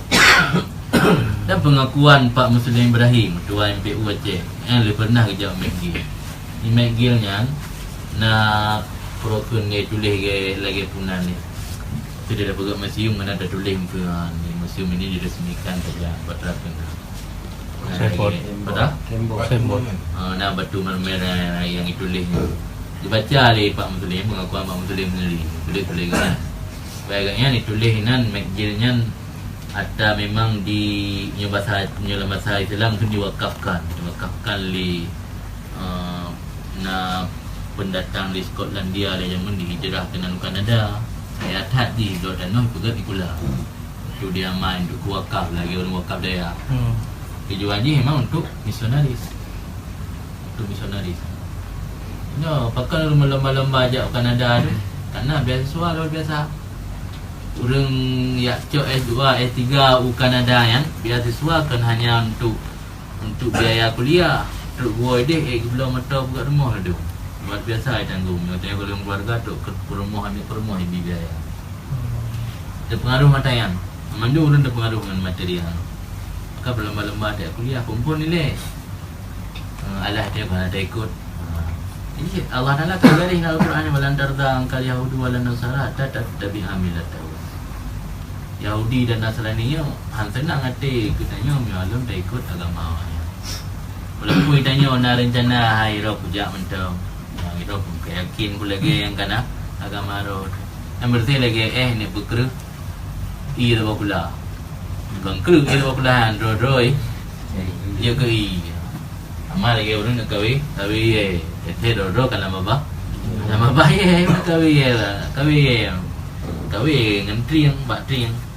Dan pengakuan Pak Muslim Ibrahim, Ketua M P U Aceh, nyang le pernah geujak McGill. Di McGill nyan na pro kheun geutuléh lagée, lagée punan nyan. Itu dia peugah museum mana ada tuléh museum ini diresmikan saja buat rakyat. Signboard. Pada? Signboard. Ah, na batu mermer nyang dituléh. Dibaca lé Pak Muslim, pengakuan Pak Muslim sendiri. Tuléh-tuléh kan. Baik, agaknya dituléh nan, McGill nyan ata memang di, nyoe bahasa, nyoe dalam bahasa Islam tu diwakafkan. Diwakafkan lé, eh, na pendatang di Skotlandia lé jameun dihijrah keunan u Kanada. Kaya that jih bloe tanoh peugét sikula. Tu dia main tu wakaf lagi ureuëng wakaf dayah. Hmm. Tujuan jih memang untuk misionaris. Untuk misionaris. Nyoe, pakon ureuëng lomba-lomba jak u Kanada tu? Karena beasiswa luar biasa. Ureuëng yak cok S dua, S tiga u Kanada nyan, beasiswa kon hanya untuk, untuk biaya kuliah. Trok woe deh, eh, geubloe moto peugét rumoh ladum. Luar biasa ditanggong. Nyoe teuh ureuëng keluarga trok keu rumoh, ambil keu rumoh ibi biaya. Teupengaruh mata nyan. Mandum ureuëng teupengaruh ngon material. Maka beulomba-lomba tajak kuliah, phon-phon ilée. Eh, alah dia hana taikot. Ha. Jadi Allah Taala ka garéh dalam Al-Quran, "Wa lan tarda ankal yahudu wa lan nasara hatta tattabi'a millatahum." Yahudi dan Nasrani nyoe han seunang até geutanyoe meunyoe lôn taikot agama awaknyan. Walaupun geutanyoe na reuncana hai roh kujak mantong. Hai roh pun ka yakin pun lagée nyang kana agama roh. Nyang beureuti lagée eh ni beukreueh ie bak kula. Kon kreueh ie bak kula han droe-droe. Ie keu ie. Sama lagée ureuëng kawé, kawé ie. Teuntée droe-droe kan lam babah. Lam babah ie, kawé ie lah. Kawé ie. Kawé ngon trieng, bak trieng.